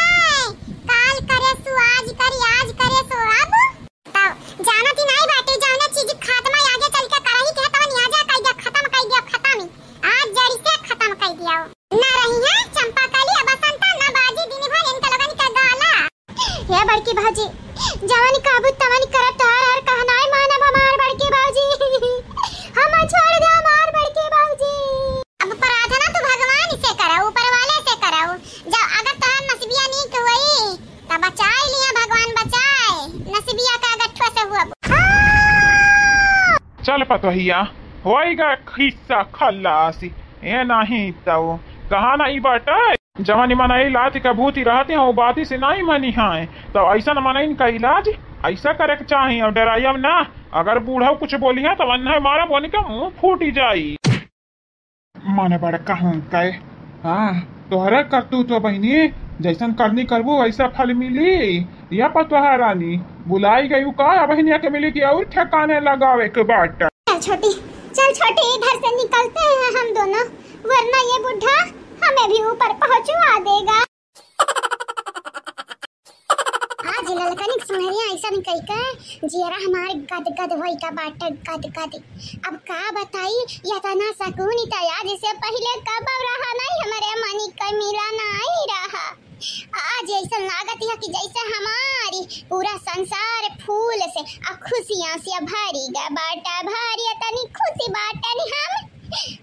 काल करे सु आज करी, आज करे सु अब। तब जानत ही नहीं बाटे, जौने चीज खात्मा आगे चल के करही के तवन यहाँ जा कह दिया, खत्म कह दिया, खत्म ही। आज जड़ से खत्म कह दिया। ना रही है चंपा कली, अब बसंता, ना बाजी दिन भर इनका लोगन के गाला। हे बड़की भौजी, जवन कहबू तवन करब, तोहार हर कहनाई मानब हमार बड़की भौजी। हम छोड़ दे हमार बड़की भौजी। अब प्रार्थना तू भगवान से करा, ऊपर वाले से करा। जब अगर तोहार नसीबिया नीक होई, तब बचाई लिया भगवान, बचाए नसीबिया का गठुआ से हुआ। हाँ! चल पतोहिया, होई गा खिस्सा खल्लासी। ए नहीं तो कहाँ ना ई बाटे? जवन मनई लात के भूती रहते हैं, वो बाती से नाहीं मनी है। तो ऐसन मनइन का इलाज ऐसा करे के चाही और डराइब ना। अगर बूढ़ा कुछ बोली है तो अन्ना मारा बोनी के मुंह फूटी जाई। मन बड़का हूँ कहे, हाँ, तोहरा करतूत तो बहिनी, जैसन करनी करबू वैसा फल मिली। या पतोहा रानी, बुलाई गई का बहिनिया के मिली कि और ठिकाने लगावे के बाट। चल छोटी, चल छोटी, इधर से निकलते हैं हम दोनों, वरना ये बुढ़ा हमें भी ऊपर पहुंचवा देगा। आज ललकनिक सुनहरिया ऐसन कई के जियरा हमार गद गद होई का बाटे, गद गद। अब का बताई, इतना सुकून त आज से पहिले कब रहा नहीं, हमरे मनी के मिला नहीं रहा। आज ऐसन लागत है कि जैसे हमारी पूरा संसार फूल से आ खुशियाँ से भरी गा बाटा, भरी तनी खुशी बाटन हम।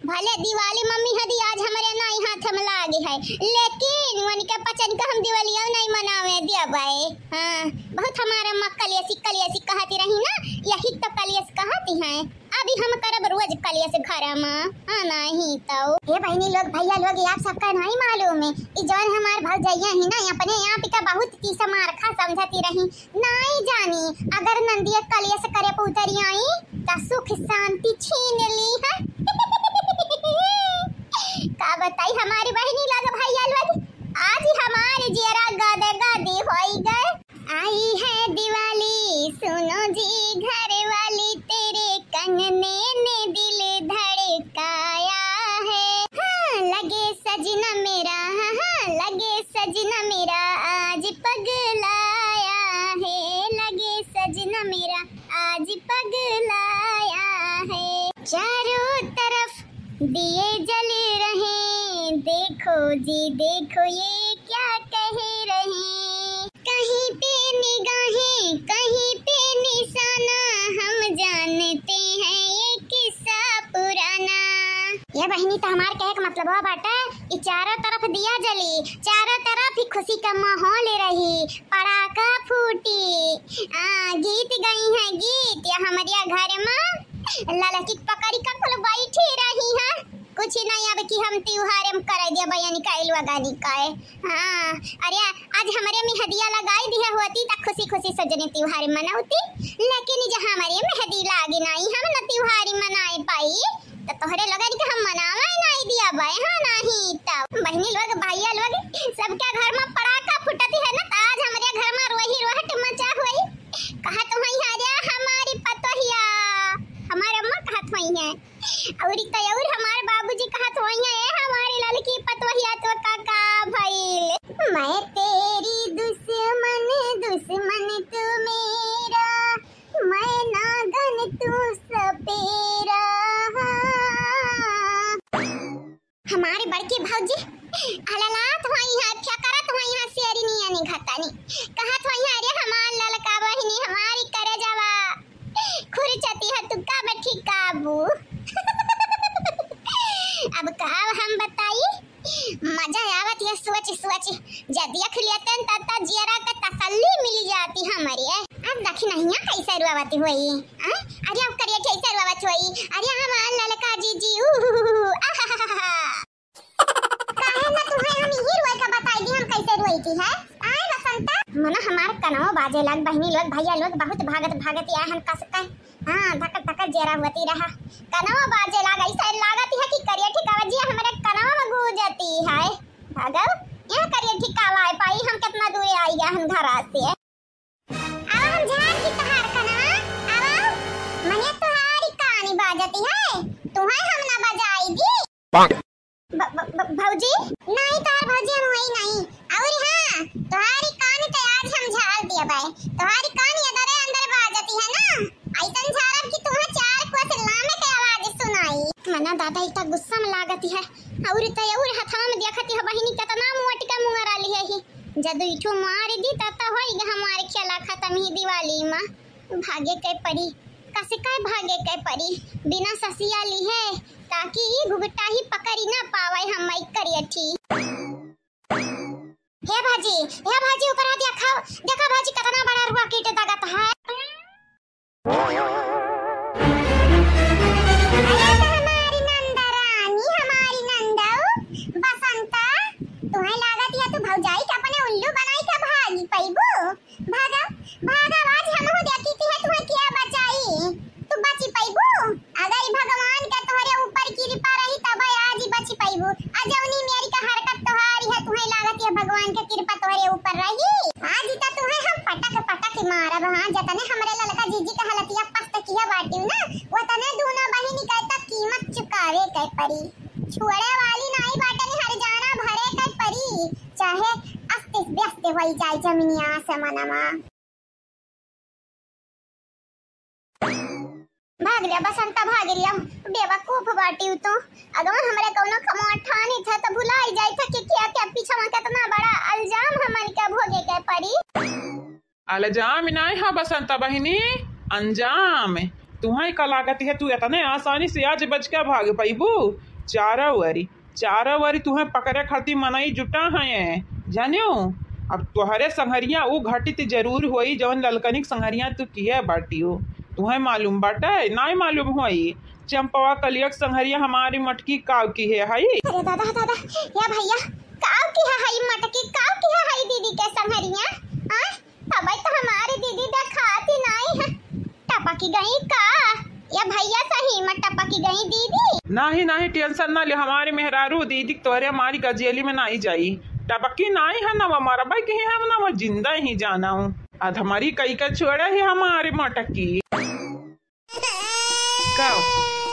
भले दिवाली मम्मी हदी आज हमरे नाई हाथ में लागे है, लेकिन उनके पचन का हम दिवालिया नहीं मनावे दिया बाए। हाँ, बहुत हमारा अम्मा कलियसी कलियसी कहती रही ना, यही तो कलियस कहती हैं। अभी हम करब रोज कलियस घर में, हाँ, नहीं तो। हे बहिनी लोग, भैया लोग, ये आप सबका नहीं मालूम है, ई जौन हमार भौजैया ही ना, अपने आप का बहुत तीस मार खा समझती रही। नाई जानी, अगर नंदिया कलियस करे पे उतरी आई, त सुख शांति छीन ली है। का बताई हमारी बहिनी लोग, भैया लोग, आज हमारी जियरा गदे गदी होई गए। आई है दिवाली, सुनो जी घर वाली, तेरे कंगने ने दिल धड़काया है। हाँ, लगे सजना मेरा, हाँ, हाँ, लगे सजना मेरा, आज पगलाया है, लगे सजना मेरा, आज पगलाया है। चारों तरफ दिए जल रहे, देखो जी देखो ये क्या कह रहे। कहीं पे निगाहें, कहीं पे निशाना, हम जानते हैं ये किस्सा पुराना। ये बहिनी, तो हमार कहे के मतलब बा बाटे, ई चारों तरफ दिया जली, चारों तरफ ही खुशी का माहौल रही, पड़ाका फूटी, आ, गीत गई हैं गीत, या हमरिया घर में ललकी पकड़ी का कुल बैठी रही हैं। कुछ नहीं, अब की हम त्योहार में कर दिया बयानी का इलवा गानी का है। हाँ, अरे आज हमरे मेहदिया लगाई दिया होती त खुशी खुशी सजने त्योहार मनौती, लेकिन जहाँ हमरे मेहदी लागी नाई, हम न त्योहार मनाए पाई, त तोहरे लोगन के हम मनावे नाई दिया बाए, हाँ नहीं त। बहिनी लोग, भैया लोग, सबके घर में पड़ाका फुटती है ना, त आज हमरे घर में रोही रोहट मचा हुई। कहत हुई है, "अरे हमारी पतोहिया," हमारे अम्मा कहत हुई है, और तो और हमारे बाबूजी कहत होइहैं, "ए हमारी ललकी पतोहिया तो का का भइल?" मैं तेरी दुश्मन, दुश्मन तू मेरा, मैं नागन तू सपेरा। हमारी बड़की भौजी अललात होइहैं, फेकरत होइहैं, शेरनिया निघतानी, कहत होइहैं, "अरे हमार ललका बहिनी, हमारी करेजवा खुरचती है, तू का बैठी काबू।" अब का हम बताई, मजा आवत है सोच सोच, जब देख लेते हैं तब तक जियरा के तसल्ली मिल जाती हमारी है। अब देखी नहीं है कैसे रुआवती हुई, हाँ? अरे अब करिए कैसे रुआवत हुई, "अरे हमार ललका जीजी, ऊ, आहाहाहा।" काहे ना तुहे हम इही रोए का बताई दी, हम कैसे रोई की है? आए बसंता। मना हमार कनवा बाजे लाग, बहिनी लोग, भैया लोग, बहुत भागत भागत आए हन कस के। हाँ, धक धक जेरा होती रहा। कनवा बाजे लाग, ऐसा लागत है कि करिया ठिकावा जी हमरे कनवा में गूंजती है। भागो, यहाँ करिया ठिकावा है पाई, हम कितना दूर आई गया हम घर से। आवा हम झाड़ की तोहार कनवा, आवा। मने तोहारी कानी बाजती है, तुहे हम ना बजाई दी। ब-, ब-, ब-, भौजी? नहीं तोहार भौजी हम होई नहीं। और हाँ, तोहारी कानी तो आज हम झाड़ दिया बाय। तोहारी कानी अदरे अंदर बाजती है ना, ऐसन झाड़ब कि तुम्हें चार कोस लामे के आवाज सुनाई। मना दादा इतना गुस्सा में लागती है, और तो और हथवा में देखती है बहिनी कितना मोट का मुंगरा लिहे ही। जदु इठो मार दी, तब तो होई ग हमार खेला खत्म ही दिवाली मा। भागे के पड़ी, कसे काय भागे के पड़ी, बिना ससिया लिहे, ताकि ई घुघटा ही पकड़ी ना पावे हम माई करियठी। हे भाजी, हे भाजी, ऊपर हाथ देखा, देखा भाजी, कितना बड़ा रुआ कीट दगत है। अरे तो हमारी नंदा रानी, हमारी नंदऊ, बसंता, तुहैं लागत है तू भौजाई के अपने उल्लू बनाई के भागी पइबू। भागा, भागा, आज हमहू देखी कि है तुहैं क्या बचाई। तू बची पइबू? अगर ई भगवान के तोहरे ऊपर कृपा रही तब आज ई बची पइबू। आ जौनी मेरी का हरकत तोहारी है, तुहैं लागत है भगवान के कृपा तोहरे ऊपर रही। आज ई त तुहैं हम पटक पटक मारब। हाँ, जतने हमरे ललका जीजी का हलतिया पस्त किहे बाटिउ ना, वतने दूनो बहिनी के त कीमत चुकावे के पड़ी। छोड़े वाली नाई बाटनी, हर जाना भरे के परी, चाहे अस्ते व्यस्त होई जाए जमीनिया आसमानमा। भाग लिया बसंता, भाग लिया, बेवकूफ बाटी तू। अगवा हमरे कौनो कमवा ठानी था तो भुलाई जाई था कि क्या क्या पीछवा कितना बड़ा अल्जाम हमन के भोगे के परी। अल्जाम नाई है बसंता बहिनी, अंजाम। तुहैं का लागत है तू इतने आसानी से आज बच के भाग पइबू? चारों ओरी, चारों ओरी तुहैं पकड़े खातिर मनई जुटा हैं, जानियो। अब तोहरे संघरिया ऊ घटित जरूर होई जौन ललकनिक संघरिया तू किहे बाटियो। तुहैं मालूम बाटे? नाई मालूम होई। चंपवा कलियक संघरिया हमारी मटकी काव किहे हई। अरे दादा, दादा, या भैया, काव किहे हई मटकी, काव किहे हई दीदी के संघरिया? आ? तबै तो हमारी दीदी देखाती नाई है। टपकी गई का? या भैया सही में टपकी गई दीदी? नाहीं, नाहीं, tension ना ले, हमारी मेहरारू दीदी तोहरे हमारी गजेली में नाई जाई। टपकी नाई है ना, वो मरबै के ही हम ना, वो जिंदा ही जाना हूँ। अधमरी कई का छोड़ा है हमारी मटकी। का,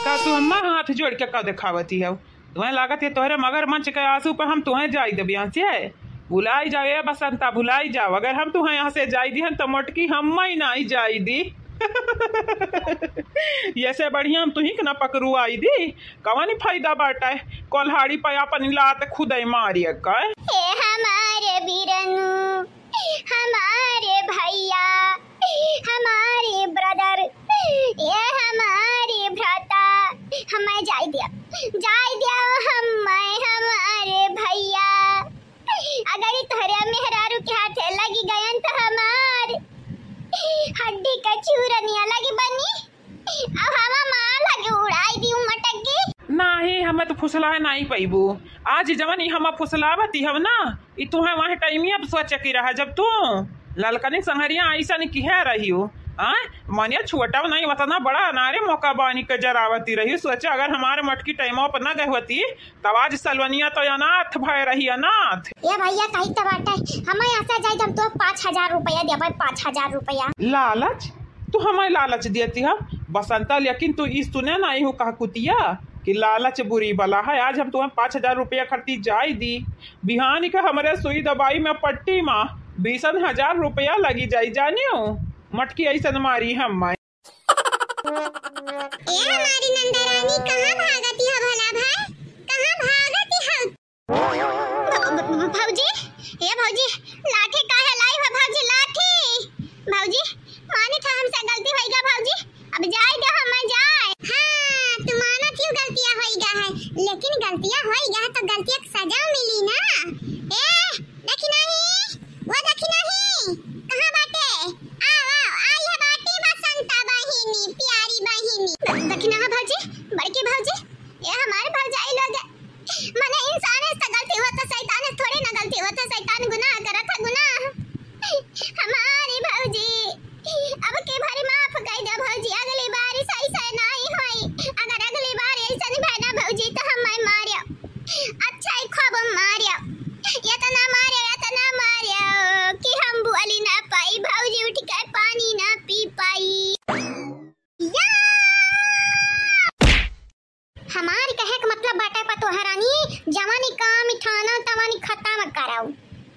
का तू अम्मा हाथ जोड़ के का देखावती है? तुहैं लागत है तोहरे मगरमच्छ के आंसू पे हम तुहैं जाई देब यहाँ से। भुलाई जाओ ए बसंता, भुलाई जाओ। अगर हम तुहैं यहाँ से जाई दिहन तो मोटकी हम ही नाई जाई दी। ये से बढ़िया हम तुही के ना पकड़ू आई दी। कवनी फायदा बाटे कोल्हाड़ी पे अपन लात खुदै मारी का। ए हमारे बीरनू, हमारे भैया, हमारे brother, ये हमारे भ्राता, हमें जाय दिया, जाय दिया हमें, हमारे भैया। अगर ई तोहरे मेहरारू के हाथे लगी गयन तो हमार हड्डी का चूरनिया लगी बनी। अब हवा माँ लगे उड़ाई दी मटक के। नाही, हमें तो फुसलाए नाही पइबू। आज जवन ई हमें फुसलावती हव ना, ई तुहे वह टाइमिया पे सोचे की रहा, जब तू ललकनी संहरिया ऐसा नहीं किहे रही हो। हाँ, मने छोटा नहीं, वतना बड़ा अनारे मौका बानी के जरावती रही। सोचे अगर हमारे मटकी टाइमों पर न गए होती, तब आज सलवनिया तो अनाथ भय रही, अनाथ। ए भैया, कही तो बाटे, हमें ऐसा जाए, हम तो पाँच हजार रुपया देबे, पाँच हजार रुपया। लालच? तू हमें लालच देती है बसंता, लेकिन तू इस सुने नहीं हो कहा कुतिया कि लालच बुरी बला है। आज हम तुम्हें पाँच हजार रुपया खर्ची जाय दी, बिहान के हमरे सुई दवाई में पट्टी में बीसन हजार रुपया लगी जाई, जानियो। मटकी ऐसन मारी हम माई। ए हमारी नंदरानी, कहाँ भागती हो भला भाई? कहाँ भागती हो? भ-, भ-, भौजी, ए भौजी, लाठी काहे लाई हो भौजी, लाठी? भौजी, मानी था हमसे गलती होइगा भौजी, अब जाए दे हम जाए। हाँ, तू मानत ही गलतिया होइगा है, लेकिन गलतिया होइगा है तो गलतिया के सजा मिली ना। ए, देखी नहीं, वो देखी नहीं, कहाँ बाटे? आओ, आओ, आई है बाटी बसंता बहिनी, प्यारी बहिनी। द-, दखिना है भौजी, बड़की भौजी, ये हमारे भौजाई लोग। मने इंसान से गलती होता, शैतान से थोड़ी ना गलती होता, शैतान गुनाह करत है, गुनाह। हमारी भौजी, अब की बारी माफ कर दे भौजी, अगली बार ऐसा, ऐसा नहीं होई। अगर अगली बार ऐसा नहीं भय ना भौजी, तो हम मैं मारियो। अच्छा ही खूब मारियो, इतना मारियो, इतना मारियो कि हम बोली ना पाई, भौजी उठ के पानी ना पी पाई। या! हमार कहे के मतलब बाटे पतोहरानी, जवानी काम ठाना तवानी खत्म कराओ,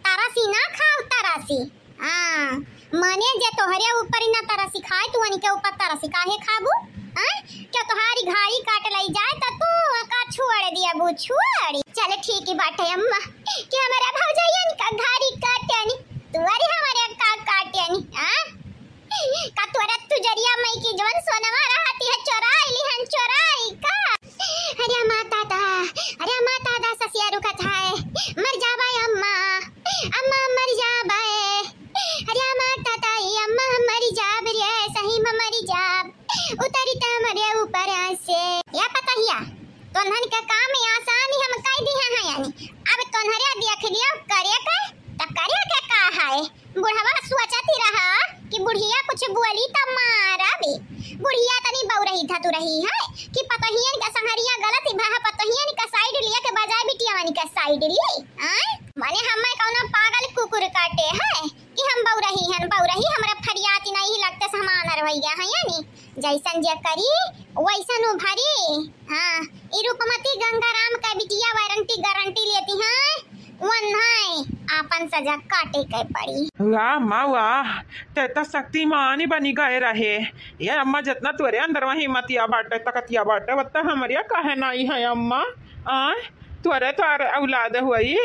तरसी ना खाओ, तरसी। हाँ, मने जे तोहरे ऊपर ही ना तरसी खाए, तू उनके ऊपर तरसी काहे खाबू? हाँ? क्या तोहारी घाड़ी काट लई जाए त तू का छोड़ दिया बू, छोड़? चल ठीक ही बाटे अम्मा, कि हमारे भौजाइयन का घाड़ी काटेनी, तू अरे हमारे का काटेनी, हाँ? का तोरा तुजरिया मई की जवन सोनवा रहती है, चोराई लिहन, चोराई का? अरे माता दा, अरे माता दा, ससिया रुकत है, मर जाबे अम्मा, अम्मा मर जाबे। अरे माता दा, अम्मा मर जाब रे, सही में मर जाब, उतरी त हमरे ऊपर से। या पतहिया, तोन्हन के काम आसान ही हम कह दिहे हैं यानी। अब तोन्हरे देख ली, जैसन जे करी, वैसन उभरी। हाँ, ई रूपमती गंगाराम का बिटिया वारंटी गारंटी लेती हैं, वन्है आपन सजा काटे के पड़ी। वाह अम्मा वाह, ते तो शक्तिमान बनी गए रहे। ये अम्मा, जितना तोरे अंदर वही हिम्मतिया बाटे, ताकतिया बाटे, वत्ता हमरे काहे नाई है अम्मा? आ, तोरे तो औलाद हुई।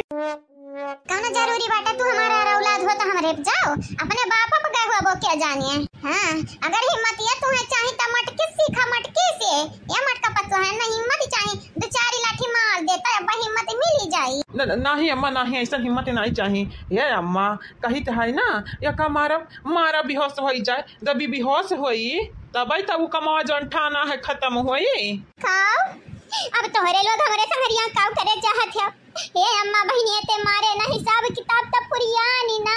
कौनो जरूरी बाटे तू हमारा औलाद हो तो हमरे पे जाओ, अपने बाप पे गए हुआ वो क्या जानिए। हाँ, अगर हिम्मतिया तुम्हें चाही तो मटकी सीखा, मटकी से। ये मटका पतुआ है ना, हिम्मत चाही, दो चार लाठी मार देता, अब हिम्मत मिल ही जाई। न-, न-, नाही अम्मा, नाही, ऐसा हिम्मत नाही चाही। ये अम्मा, कही तो है ना, या का मारा, मारा बेहोश होई जाए, जब ई बेहोश होई, तब आई तब उ कमावा जौन ठाना है खत्म होई। खाओ, अब तोहरे लोग हमरे संगरिया काव करे चाहत है। हे अम्मा बहिनिया, ते मारे ना हिसाब किताब त पुरियानी ना,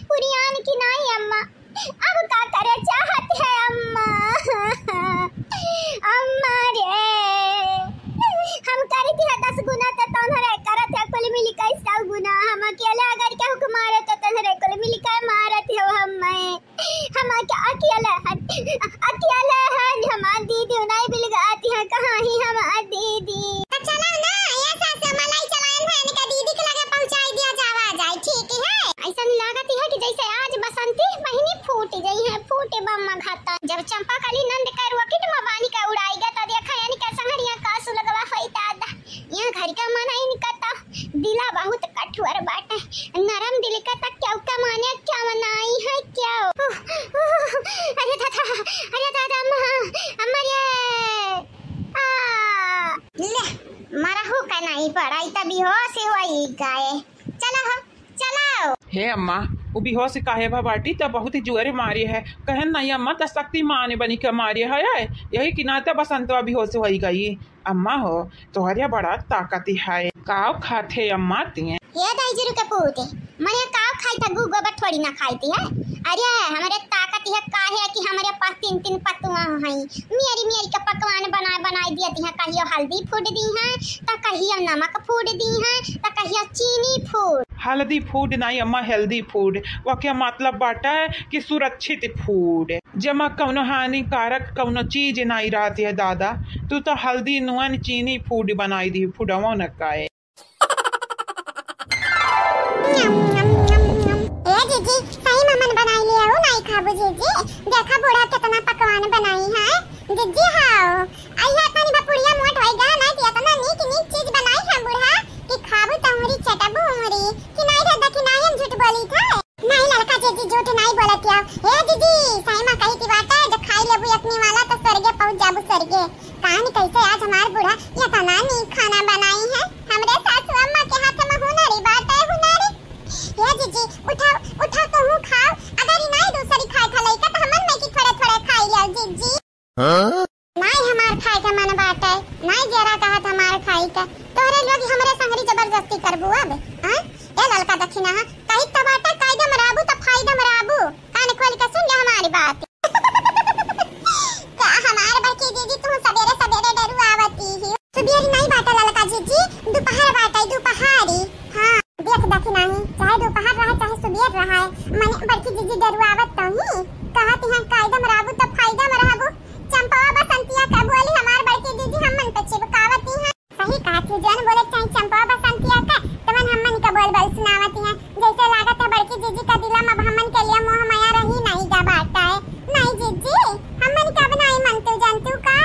पुरियान की नाही अम्मा। अब का करे चाहत है अम्मा? अम्मा रे, हम करी थी दस गुना त तोहरे करत है कुल मिली के सौ गुना। हम अकेले अगर केहू के मारे त तोहरे कुल मिली के मारत हो हम्मे। हम अक-, अकेले हन, अकेले हन, हमार दीदी नहीं मिल गई है, कहाँ ही हमार दीदी? तो चलो ना, ये सास मलाई चलाएन है, इनका दीदी के लगे पहुँचाई दिया जावा जाए, ठीक है? ऐसा नहीं लागत है कि जैसे आज बसंती बहिनी फूट गई है, फूटे बम्मा घाता। जब चंपा कली नंद का rocket में बानी का उड़ाई गया, तो देखा यानी का संगरिया का सुलगवा होई दादा। यहाँ घर का मन है इनका तो दिला बहुत कठोर बाटे, नरम दिल का तक क्या का माने क्या मनाई है क्या? अरे दादा, अरे दादा, अम्मा, अम्मा रे, आ। ले, मरहू का नहीं पड़ा, ई त बेहोश ही हुई गए। चला हो, चलाओ। हे अम्मा, उ बेहोश काहे भा बाटी? त बहुत ही जुअरे मारे है। कहन नहीं अम्मा, त शक्तिमान बनी के मारे है, यही के नाते बसंतवा बेहोश होई गई। अम्मा हो, तोहरे बड़ा ताकत है। काव खात है अम्मा तिए? हे दाई जी रुके पूते, मने काव खाई था, गू गोबर थोड़ी ना खाई थी है। अरे, हमरे ताकत है काहे कि हमरे पास तीन तीन पतुआ हैं, मेरी मेरी के पकवान बनाए बनाए दिए दी हैं। कहियो हल्दी फूट दी हैं, त कहियो नमक फूट दी हैं, त कहियो चीनी फूट। हल्दी फूड नाई अम्मा, healthy food। वके मतलब बाटे कि सुरक्षित food, जेमा कौनो हानिकारक कौनो चीज नाई रहत है दादा। तू तो हल्दी नुअन चीनी food बनाई दी, फुडवा न काए। ए जीजी, सही में मन बनाई लिया हो, नाई खाबू जीजी। देखा बूढ़ा कितना पकवान बनाई है। जीजी हाओ, अइहा तनी बा पुड़िया मोट होई गा, नाई त एतना नीक नीक चीज बनाई है बूढ़ा कि खाबू त उंगरी चटबू उंगरी। कि नाई रे दखिनाई हम झूठ बोली था। नाई ललका जीजी झूठ नाई बोलत या। हे जीजी, सही में कही थी बाटे, जो खाई लेबू यकनी वाला त स्वर्गे पहुंच जाबू स्वर्गे। कहानी कैसे आज हमार बूढ़ा एतना नीक खाना बनाई है। हमरे सासू अम्मा के हाथ में हुनरी बाटे हुनरी। हे जीजी, उठाओ, उठाओ तुहू खाओ। अगर ई नाई दूसरी खाए खा लइका त हमन में की थोड़े थोड़े खाई लियो जीजी। हाँ? नाई हमार खाए के मन बाटे, नाई जरा कहत हमार खाई के। तोहरे लोग हमरे संगरी जबरदस्ती करबू अब, हाँ? ए ललका दखिना, हाँ? कही त बाटे, कायदे में रहबू त फायदे में रहबू। कान खोल के सुन ले हमारी बात। का हमार बड़की जीजी तू सबेरे सबेरे डरुआवती ही? सुबेर नाई बाटे ललका जीजी, दोपहर बाटे, दोपहरी। हाँ। देख दखिनाही, चाहे दोपहर रहा, चाहे सुबेर रहा, मने बड़की जीजी डरुआवत तही। कहत हैं, कायदे में रहबू त फायदे में रहबू। चंपवा बसंतिया का बोली हमार बड़की जीजी हमन पे चिपकावती हैं। सही कहत ही, जौन बोले चाहे चंपवा बसंतिया का, तवन हमन का बोल बोल सुनावती हैं। जैसे लागत है बड़की जीजी का दिला में अब हमन के लिए मोह माया रही नाई गा बाटा है। नाई जीजी, हमन का अब नाई मनतू जानतू का?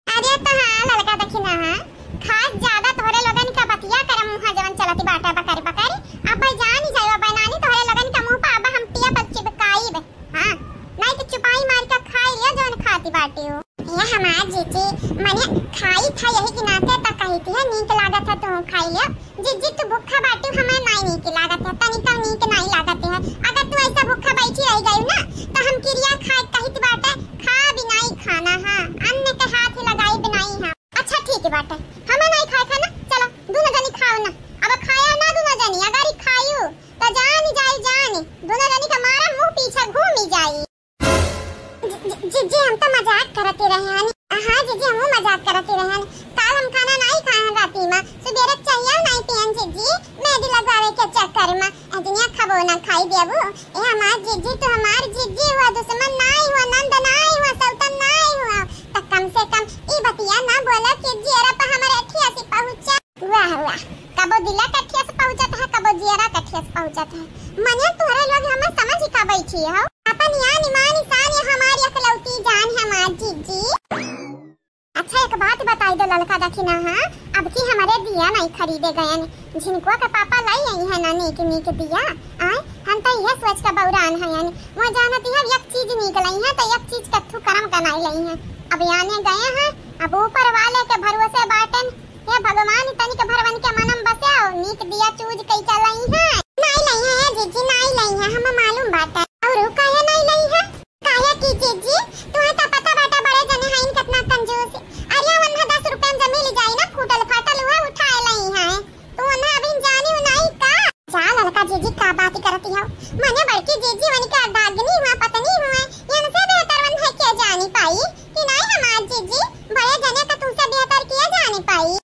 अरे तो हाँ, ललका दखिना, हाँ, खास ज्यादा तोहरे लोगन का बतिया करे मुँहा जवन चलती बाटे बकरी बकरी। अब भाई जानी जाए, अब नानी तोहरे लोगन का मुँह पर अब हम पिया पर चिपकाईब। हाँ, नाई तो चुपाई मार के खाई लिया जवन खाती बाटी हो। ये हमार जीजी, मने खाई था यही के नाते त कही थी है, नीक लागत है तू खाई लिया। जीजी, तू भूखा बाटू, हमें नाई नीक लागत है, तनिका नीक नाई लागत है। अगर तू ऐसा भूखा बैठी रह गई ना, तो हम किरिया खाए कहित बाटे, खा बिनाई खाना, हाँ, अन्न के हाथ लगाई बिनाई, हाँ। अच्छा ठीक बाटे, हमें नाई खाए खाना, चला, दोनों जनी खाओ ना। अब खाया ना दोनों जनी, अगर ही खायू, तो जानी जाई जानी, दोनों जनी का मारा मुँह पीछे घूमी जाई। जी, जी, जीजी, हम तो मजाक करत ही रहे हन। हाँ जीजी, हमहू मजाक करत ही रहे हन। काल हम खाना नाई खाए हन राती मा, सुबेरे चाहिए नाई पियन जीजी, मेहंदी लगवावे के चक्कर मा। अजनिया खबो ना खाई देबू। ए हमार जीजी, तू हमार जीजी हुआ, दुश्मन नाई हुआ, नंद नाई हुआ, सब सोचत है। मने तोहरे लोग हमें समझ का बैठी हो? अपन यान ईमान शान या हमारी अकलौती जान है हमार जीजी। अच्छा, एक बात बताई दो ललका दखिना, हाँ, अब की हमरे दिया नहीं खरीदे गयन, झिनकुआ के पापा लाई आई है ना नीक नीक दिया। आय, हम तो यह सोच के बौरान हयन, वो जानती है एक चीज नीक लाई है तो एक चीज कत्थू करम का नहीं लाई है। अब याने गए हैं, अब ऊपर वाले के भरोसे बाटन। हे भगवान, तनिक भरवन के मनम बस्याओ, नीक दिया चूज कई के लाई है। नहीं लाई है जीजी, नहीं लाई है, हम मालूम बाटे। और काहे नहीं लाई है? काहे की जीजी, तुहे तो पता बाटे बड़े जने हईन कितना कंजूस। अरे वन्हा दस रुपया में जमीन जाई ना, फूटल फाटल हुआ उठाए लाई है। तू वन्हा अभी जानी हूँ नहीं का? जा ललका जीजी का बात करती हो? मने बड़की जीजी वनिका दागनी हुआ, पत्नी हुआ, इनसे बेहतर वन्हा के जानी पाई कि नहीं हमार जीजी, बड़े जने का तुमसे बेहतर किया जानी पाई।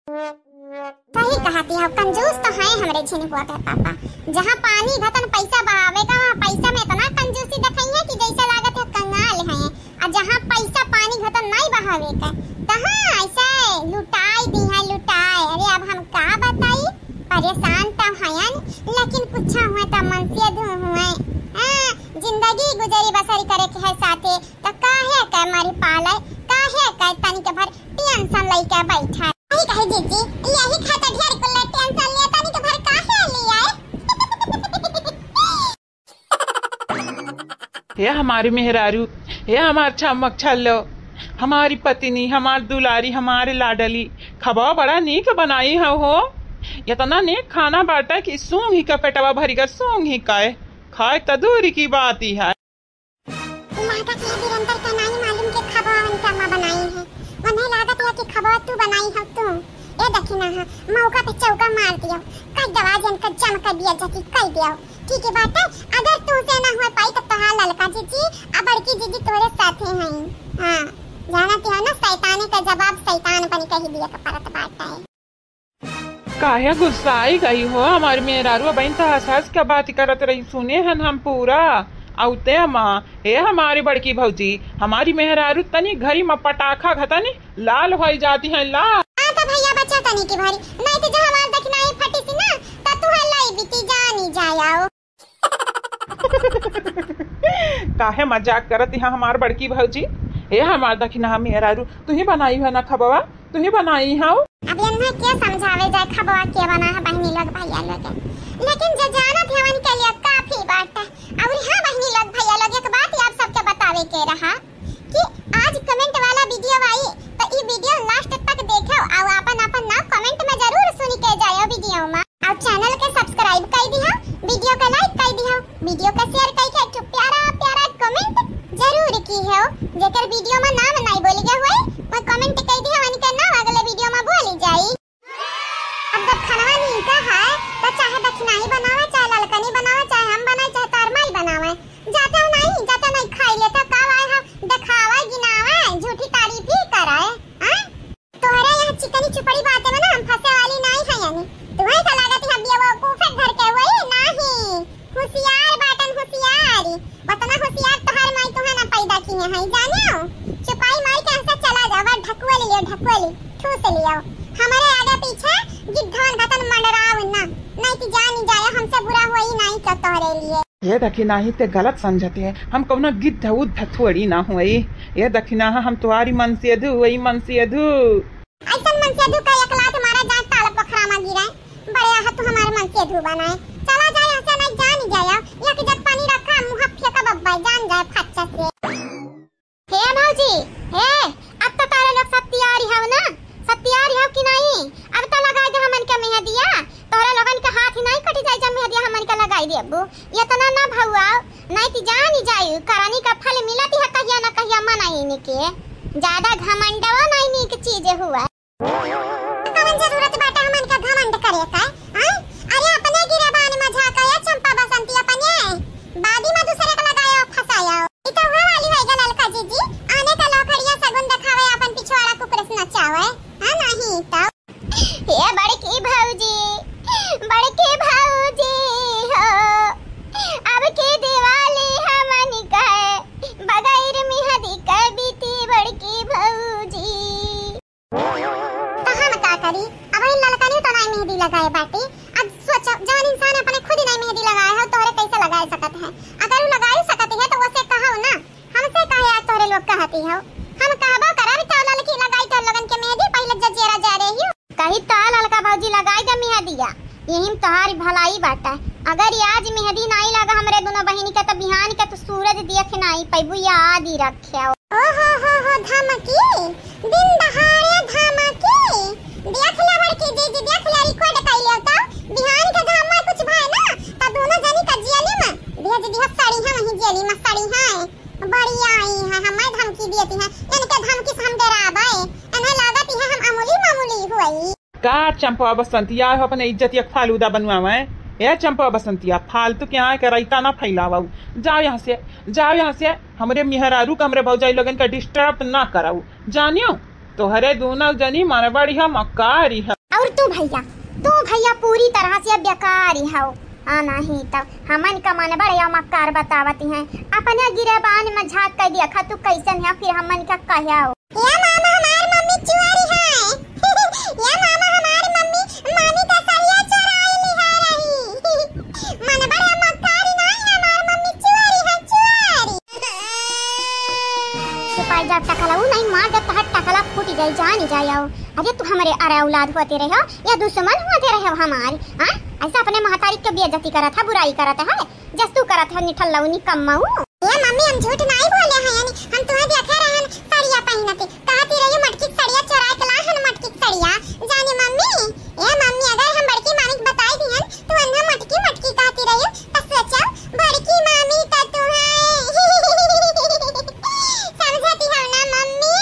सही कहती हो, कंजूस तो है हमरे झिनकुआ के पापा। जहाँ पानी घतन पैसा बहावे का, वहाँ पैसा में इतना कंजूसी दिखाई है कि जैसे लागत है कंगाल है। और जहाँ पैसा पानी घतन नहीं बहावे का, तहाँ ऐसे लुटाई दी है, लुटाए। अरे अब हम का बताई, परेशान तो हयन, लेकिन कुछ हुए तो मन से धू हुए। हाँ, जिंदगी गुजरी बसर करे के है साथे, तो काहे के मरी पाले, काहे के तनिक भर टेंशन लइके बैठा। यही कहे जीजी, यही खातिर ढेर कुल टेंशन लिया, तनिक भर काहे लिया? हे हमारी मेहरारू, हे हमार छमक छल्लो, हमारी पत्नी, हमार दुलारी, हमारे लाडली, खबा बड़ा नीक बनाई है हो। इतना नीक खाना बाटा कि सूंघी का पेटवा भरी गा, सूंघी का है। खाए त दूरी की बात ही है। लागत है वीरेंद्र का नाई मालूम के खबवा उनका माँ बनाई है। उन्हें लागत है कि खबवा तू बनाई हो तू। ए दखिना है, मौका पे चौका मार दियो। कई दवा जन का जम कर दिया जति कई दियो। ठीक है बात है, अगर तू से ना हुए पाई तो तोहार ललका जीजी आ बड़की जीजी तोरे साथे हैं। हाँ, जानती हो ना, शैतानी का जवाब शैतान बन के ही दिया का परत बाटा है। काहे गुस्साई गई हो हमारी मेहरारू? अबहिन तो हंस हंस के बात करत रही, सुने हन हम पूरा। औते अम्मा, हे हमारी बड़की भौजी, हमारी मेहरारू तनी घरी में पटाखा घतनी लाल होई जाती है, लाल। हाँ तो भैया बच्चा तनी की भारी, नहीं तो जो हमार दखिनाई फटी सी ना, तो तू है लाई बीती जानी जायाओ। काहे मजाक करत यहाँ हमार बड़की भौजी? ए हमार दखिना मेहरारू, तू ही बनाई है ना खबवा, तू ही बनाई है। अब इन्हें के समझावे जाए खबवा के बना है बहनी लोग भैया लोग, लेकिन जो जानत है उनके लिए काफी बात है। और हाँ बहनी लोग भैया लोग, एक बात आप सबके बतावे के रहा कि आज comment वाला video आई, तो ई video last तक देखो और अपन अपन नाम comment में जरूर सुन के जाओ video में। और channel के subscribe कर दिया, video के like कर दिया, video के share करके एक ठो प्यारा प्यारा comment जरूर की हो। जेकर video में नाम नहीं बोल गया हुए, वो comment कर दिया, उनके नाम अगले video में बोली जाई। अब जब खानवा नीका है, तो चाहे दखिनाही बनावे, चाहे ललकनी बनावे, चाहे हम बनाए, चाहे तार माई बनावे, जाते हो नहीं, जाते नहीं खाई लेता, का आए हो देखावे, गिनावे, झूठी तारीफ ही कराए, हाँ? तोहरे यहाँ चिकनी चुपड़ी बातें में ना हम फंसे वाली नहीं है, यानी तुम्हें का लागत है बेवकूफे घर के हुई नहीं, होशियार बाटन होशियार, उतना होशियार तोहार माई तुम्हें ना पैदा किए हैं, जाने हो? चुपाई माई के यहाँ से चला जाओ, बस ढकुआ ले लियो, ढकुआ ले, ठूस लियो, हमारे आगे पीछे गिद्धवन घतन मंडराव ना, नहीं तो जानी जाए हमसे बुरा हुई नहीं तो तोहरे लिए। ये देखी नाही ते गलत समझते हैं, हम कौनो गिद्ध उद्ध थोड़ी ना हुई। ये देखी ना हम तुम्हारी मनसेधु हुई, मनसेधु। ऐसन मनसेधु का एक लात मारा जाए ताल पोखरा में गिरे। बड़े आह तू हमारे मनसेधु बनाए। चला जाए ऐसे नहीं जान जाए। एक जग पानी रखा मुँह फेंका बब्बा जान जाए फच्चा से। हे भौजी, हे, अब तो तारे लोग सब तैयारी हो ना? सब तैयारी हो कि नहीं? अब तो लगाई दे हमन के मेहदिया। तोहरे लोगन के हाथ ही नहीं कटी जाए जब मेहदिया हमन के लगाई देबू। इतना ना भौआओ, नहीं तो जानी जाई, करनी का फल मिलत है कहिया ना कहिया मनई के। ज्यादा घमंडवा नहीं नीक चीज हुआ। कवन जरूरत बाटे हमन का घमंड करे का, हाँ? अरे अपने गिरेबान में झाँका या चंपा बसंती अपने, बादी में दूसरे का लगायो फंसायो। ई तो हुआ वाली होई गल ललका जीजी, आने का लौखड़िया सगुन देखावे अपन पिछवाड़ा कुकुर से नचावे, हाँ नहीं तो। हे बड़की भौजी, बड़की भौजी हो, अब के दिवाली हमन के बगैर मेहदी के बीती बड़की भौजी। तो हम का करी, अब ई ललकनी तो नाई मेहदी लगाए बा। है। अगर उ लगाई सकत है तो ओसे कहो ना, हमसे काहे आज तोहरे लोग कहती हो? हम कहबो करब तो ललकी लगाई तोहरे लोगन के मेहंदी, पहिले जजेरा जा रही हो। कही तो ललका भौजी लगाई दे मेहंदिया, यही में तोहारी भलाई बाटे। अगर आज मेहंदी नाई लगा हमरे दुनो बहिनी के तो बिहान के तू सूरज देख नाई पैबू, याद ही रखे। ओ हो हो हो, धमकी, दिन दहाड़े धमकी। देख ले बड़की दीदी, देख ले, record कर लियो तो। बिहान के घाम में कुछ भय ना, तो दोनों जनी का जेली में भेज दिया, सड़ी है वहीं जेली में, सड़ी है। बड़ी आई है, हमें धमकी देती है। इनके धमकी से हम डराबे, इन्हें लागत है हम अमूली मामूली हुई। का चंपा बसंतिया हो अपने इज्जतिया के फालूदा बनवावे? ए चंपा बसंतिया, फालतू के यहाँ के रायता ना फैलावा। जाओ यहाँ से, जाओ यहाँ से। हमरे मेहरारू के, हमरे भौजाई लोगन का disturb ना कराऊ, जानियो? तोहरे दोनों जनी मनबड़ी है, मक्कारी है। और तू भैया, तू भैया पूरी तरह से बेकारी हो। आ नहीं तो हमन का मनबड़ या मक्कार बतावती हैं। अपने गिरेबान में झांक के देखा तू कैसन है, फिर हमन का कहो। या मामा, हमार मम्मी चुअरी है। या मामा, हमार मम्मी, मामी का सरिया चोराई लिहा रही। मनबड़ या मक्कारी नहीं, हमार मम्मी चुअरी है, चुअरी। सिपाही जब टकला, उ नहीं मार, जब तहर टकला फूट जाए, जान ही जाए। अरे तू हमरे अरे औलाद होते रहे हो या दुश्मन होते रहे हो हमारी, हाँ? ऐसा अपने महतारी के बेइज्जती करत है, बुराई करत है। जस तू करत हो निठल्लऊ निकम्मऊ। ए मम्मी, हम झूठ नाई बोले हैं, यानी हम तुम्हें देखे रहन सड़िया पहिनते, कहती रही मटकी के सड़िया चोरा के ला हन, मटकी के सड़िया। जाने मम्मी, ए मम्मी, अगर हम बड़की मामी के बताई दिहन, तू अन्ना मटकी मटकी कहती रही, त सोचो बड़की मामी त तुम्हें समझती हो ना मम्मी।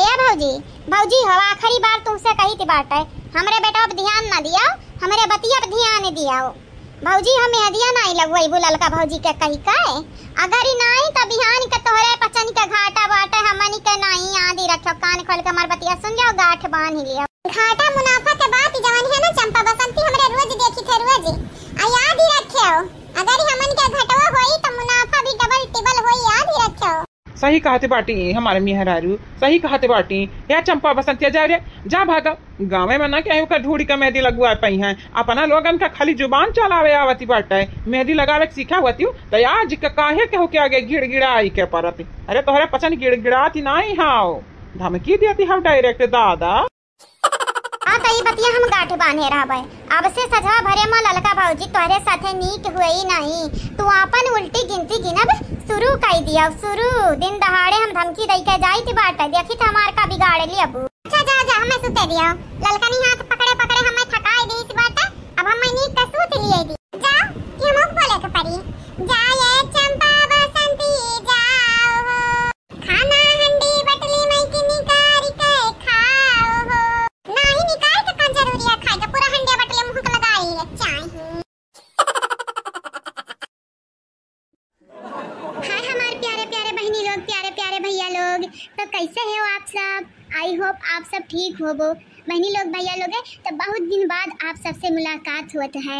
हे भौजी, भौजी हो, आखिरी बार तुमसे कही थी बात है, हमरे बेटा पे ध्यान ना दिया, हमरे बतिया पे ध्यान दिया। भौजी, हम मेहदिया नाई लगवैबू ललका भौजी के कही के। अगर ई नाई त बिहान के तोहरे पचन के घाटा बाटे, हमनी के नाई याद ही रखियो। कान खोल के हमार बतिया सुन जाओ, गांठ बांध लियो। घाटा मुनाफा के बात जवन है ना चंपा बसंती, हमरे रोज देखी थे रोज। आ याद ही रखियो, अगर ई हमन के घटवा होई त मुनाफा भी double triple होई, याद ही रखियो। सही कहते बाटी हमारे मेहरारू, सही कहते बाटी। या चंपा बसंतिया, जा रे, जा भागा। गाँवे में ना केहू का ढूढ़ी का मेहदी लगवा पाई हैं। अपना लोगन का खाली जुबान चलावे आवती बाटे। मेहदी लगावे के सीखा होती त आज के काहे केहू के आगे गिड़गिड़ाई के परत? अरे तोहरे पचन गिड़गिड़ाती नाई हाव, धमकी देती हाव direct दादा। हाँ, त ई बतिया हम गांठ बांधे रहबे। अब से सझवा भरे में ललका भौजी तोहरे साथे नीक हुई नहीं। तू आपन उल्टी गिनती गिनब शुरू कई दिया, शुरू। दिन दहाड़े हम धमकी दई के जाइत बाटे, देखी त हमार का बिगाड़ लियबू। अच्छा, जा, जा, हमें सुते दियो। ललकनी हाथ पकड़े पकड़े हमें थकाई दीस बाटे, अब हमें नीक के सूत लिए दी। जा, कि हमहू बोले के पड़ी। जा ये चंपा बसंती जाओ हो। खाना हंडी बटली में की निकाल के खाओ हो। नाही निकाल के का जरूरी है खाए के, पूरा हंडी बटली मुंह के लगाई है चाही। हाय हमार प्यारे प्यारे बहिनी लोग, प्यारे प्यारे भैया लोग, तो कैसे हो आप सब? I hope आप सब ठीक होबो। बहिनी लोग, भैया लोग, तो बहुत दिन बाद आप सबसे मुलाकात होत है।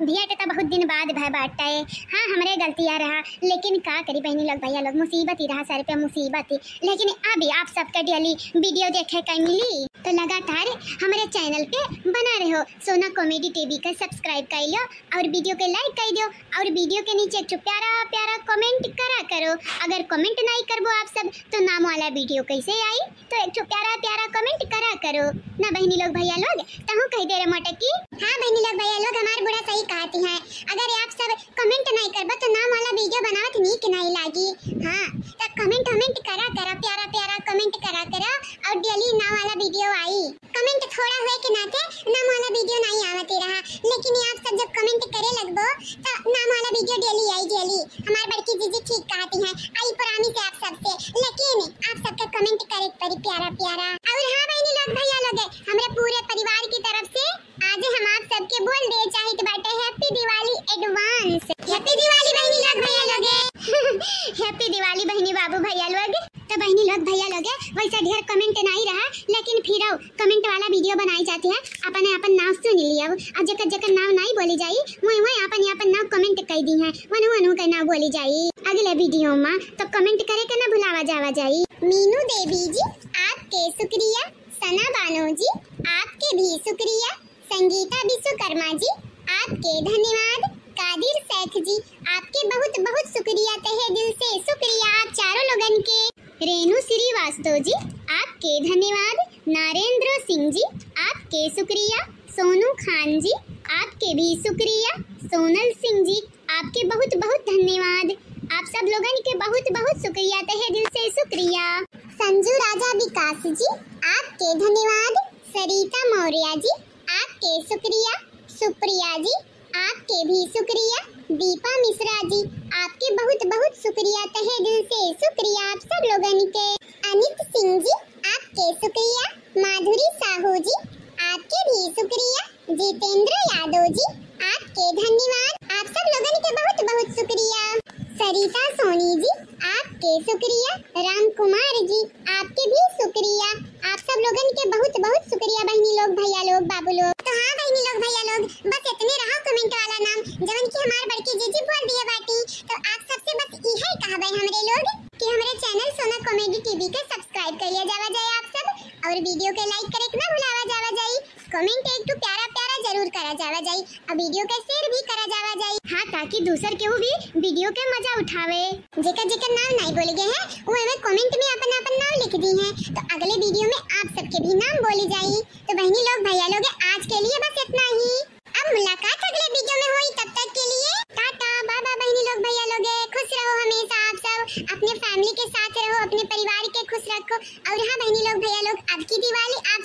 भेंट तो बहुत दिन बाद भय बाटे। हाँ, हमरे गलतिया रहा, लेकिन का करी बहिनी लोग, भैया लोग, मुसीबत ही रहा सर पे मुसीबत ही। लेकिन अभी आप सबके daily video देखे के मिली, तो लगातार हमरे channel पे बना रहो। सोना Comedy TV का subscribe कर लो और video के like कर दो और video के नीचे एक ठो प्यारा प्यारा comment करा करो। अगर comment नहीं करबो आप सब तो नाम वाला video कैसे आई? तो एक ठो प्यारा प्यारा comment करा करो ना बहिनी लोग भैया लोग। तहूँ कही दे रे मोटकी। हाँ बहिनी लोग भैया लोग, हमार बूढ़ा सही कहती है, अगर आप सब comment नहीं करबो तो नाम वाला video बनावत नीक नहीं लागी। हाँ, तो comment वमेंट करा करा, प्यारा प्यारा comment करा करा और daily नाम वाला video आई। Comment थोड़ा होए के नाते नाम वाला video नहीं आवते रहा, लेकिन आप सब जब comment करे लगबो तो नाम वाला video daily आई daily। हमार बड़की जीजी ठीक कहती हैं, I promise है आप सबसे, लेकिन आप सबका comment करे के पड़ी प्यारा प्यारा। और हाँ बहिनी लोग भैया लोग, हमरे पूरे परिवार की तरफ से आज हम आप सबके बोल दे चाहित बाटे Happy Diwali advance। Happy Diwali बहिनी लोग भैया लोगे। Happy Diwali बहिनी बाबू भैया लोग। तो बहिनी लोग भैया लोगे, वैसे ढेर comment नहीं रहा, लेकिन फिर comment वाला video बनाई जाती है, अपने अपन नाम सुन लियो। और जकर जकर नाम नहीं बोली जाई, वही वही अपन अपन नाम comment कर दी है, वनु वनु का नाम बोली जाई अगले video में। तो comment करे के ना भुलावा जावा जाई। मीनू देवी जी, आपके शुक्रिया। सना बानो जी, आपके भी शुक्रिया। संगीता विश्वकर्मा जी, आपके धन्यवाद। दिल शेख जी, आपके बहुत बहुत शुक्रिया, तहे दिल से शुक्रिया आप चारों लोगन के। रेणु श्रीवास्तव जी, आपके धन्यवाद। नारेंद्र सिंह जी, आपके शुक्रिया। सोनू खान जी, आपके भी शुक्रिया। सोनल सिंह जी, आपके बहुत बहुत धन्यवाद। आप सब लोगन के बहुत बहुत शुक्रिया, तहे दिल से शुक्रिया। संजू राजा विकास जी, आपके धन्यवाद। सरिता मौर्य जी, आपके शुक्रिया। सुप्रिया जी, आपके भी शुक्रिया। दीपा मिश्रा जी, आपके बहुत बहुत शुक्रिया, तहे दिल से शुक्रिया आप सब लोगन के। अनित सिंह जी, आपके शुक्रिया। माधुरी साहू जी, आपके भी शुक्रिया। जितेंद्र यादव जी, आपके धन्यवाद, आप सब लोगन के बहुत बहुत शुक्रिया। सरिता सोनी जी, आपके शुक्रिया। राम कुमार जी, आपके भी शुक्रिया। आप सब लोगन के बहुत बहुत शुक्रिया बहिनी लोग, भैया लोग, बाबू लोग। तो हाँ बहिनी लोग, भैया लोग, बस इतने रहा comment वाला नाम, जवन की हमार बड़की जीजी बोल दिए बाटी। तो आप सबसे बस इहे कहबे हमरे लोग कि हमरे channel सोना comedy TV के subscribe कर लिया जावा जाए आप सब, और video के like करे के ना भुलावा जावा जाए। Comment एक ठो प्यारा प्यारा जरूर करा जावा जाई, और video के share भी करा जावा जाई। हाँ, ताकि दूसर केहू भी video के मजा उठावे। जेकर जेकर नाम नहीं बोले गए हैं, वो हमें comment में अपन अपन नाम लिख दी हैं, तो अगले video में आप सबके भी नाम बोले जाई। तो बहनी लोग, भैया लोग, आज के लिए बस इतना ही। अब मुलाकात अगले video में होई, तब तक के लिए टाटा, bye bye बहनी लोग, भैया लोग, खुश रहो हमेशा आप सब, अपने family के साथ रहो, अपने परिवार के खुश रखो। और हाँ बहनी लोग, भैया लोग, अब की दिवाली आप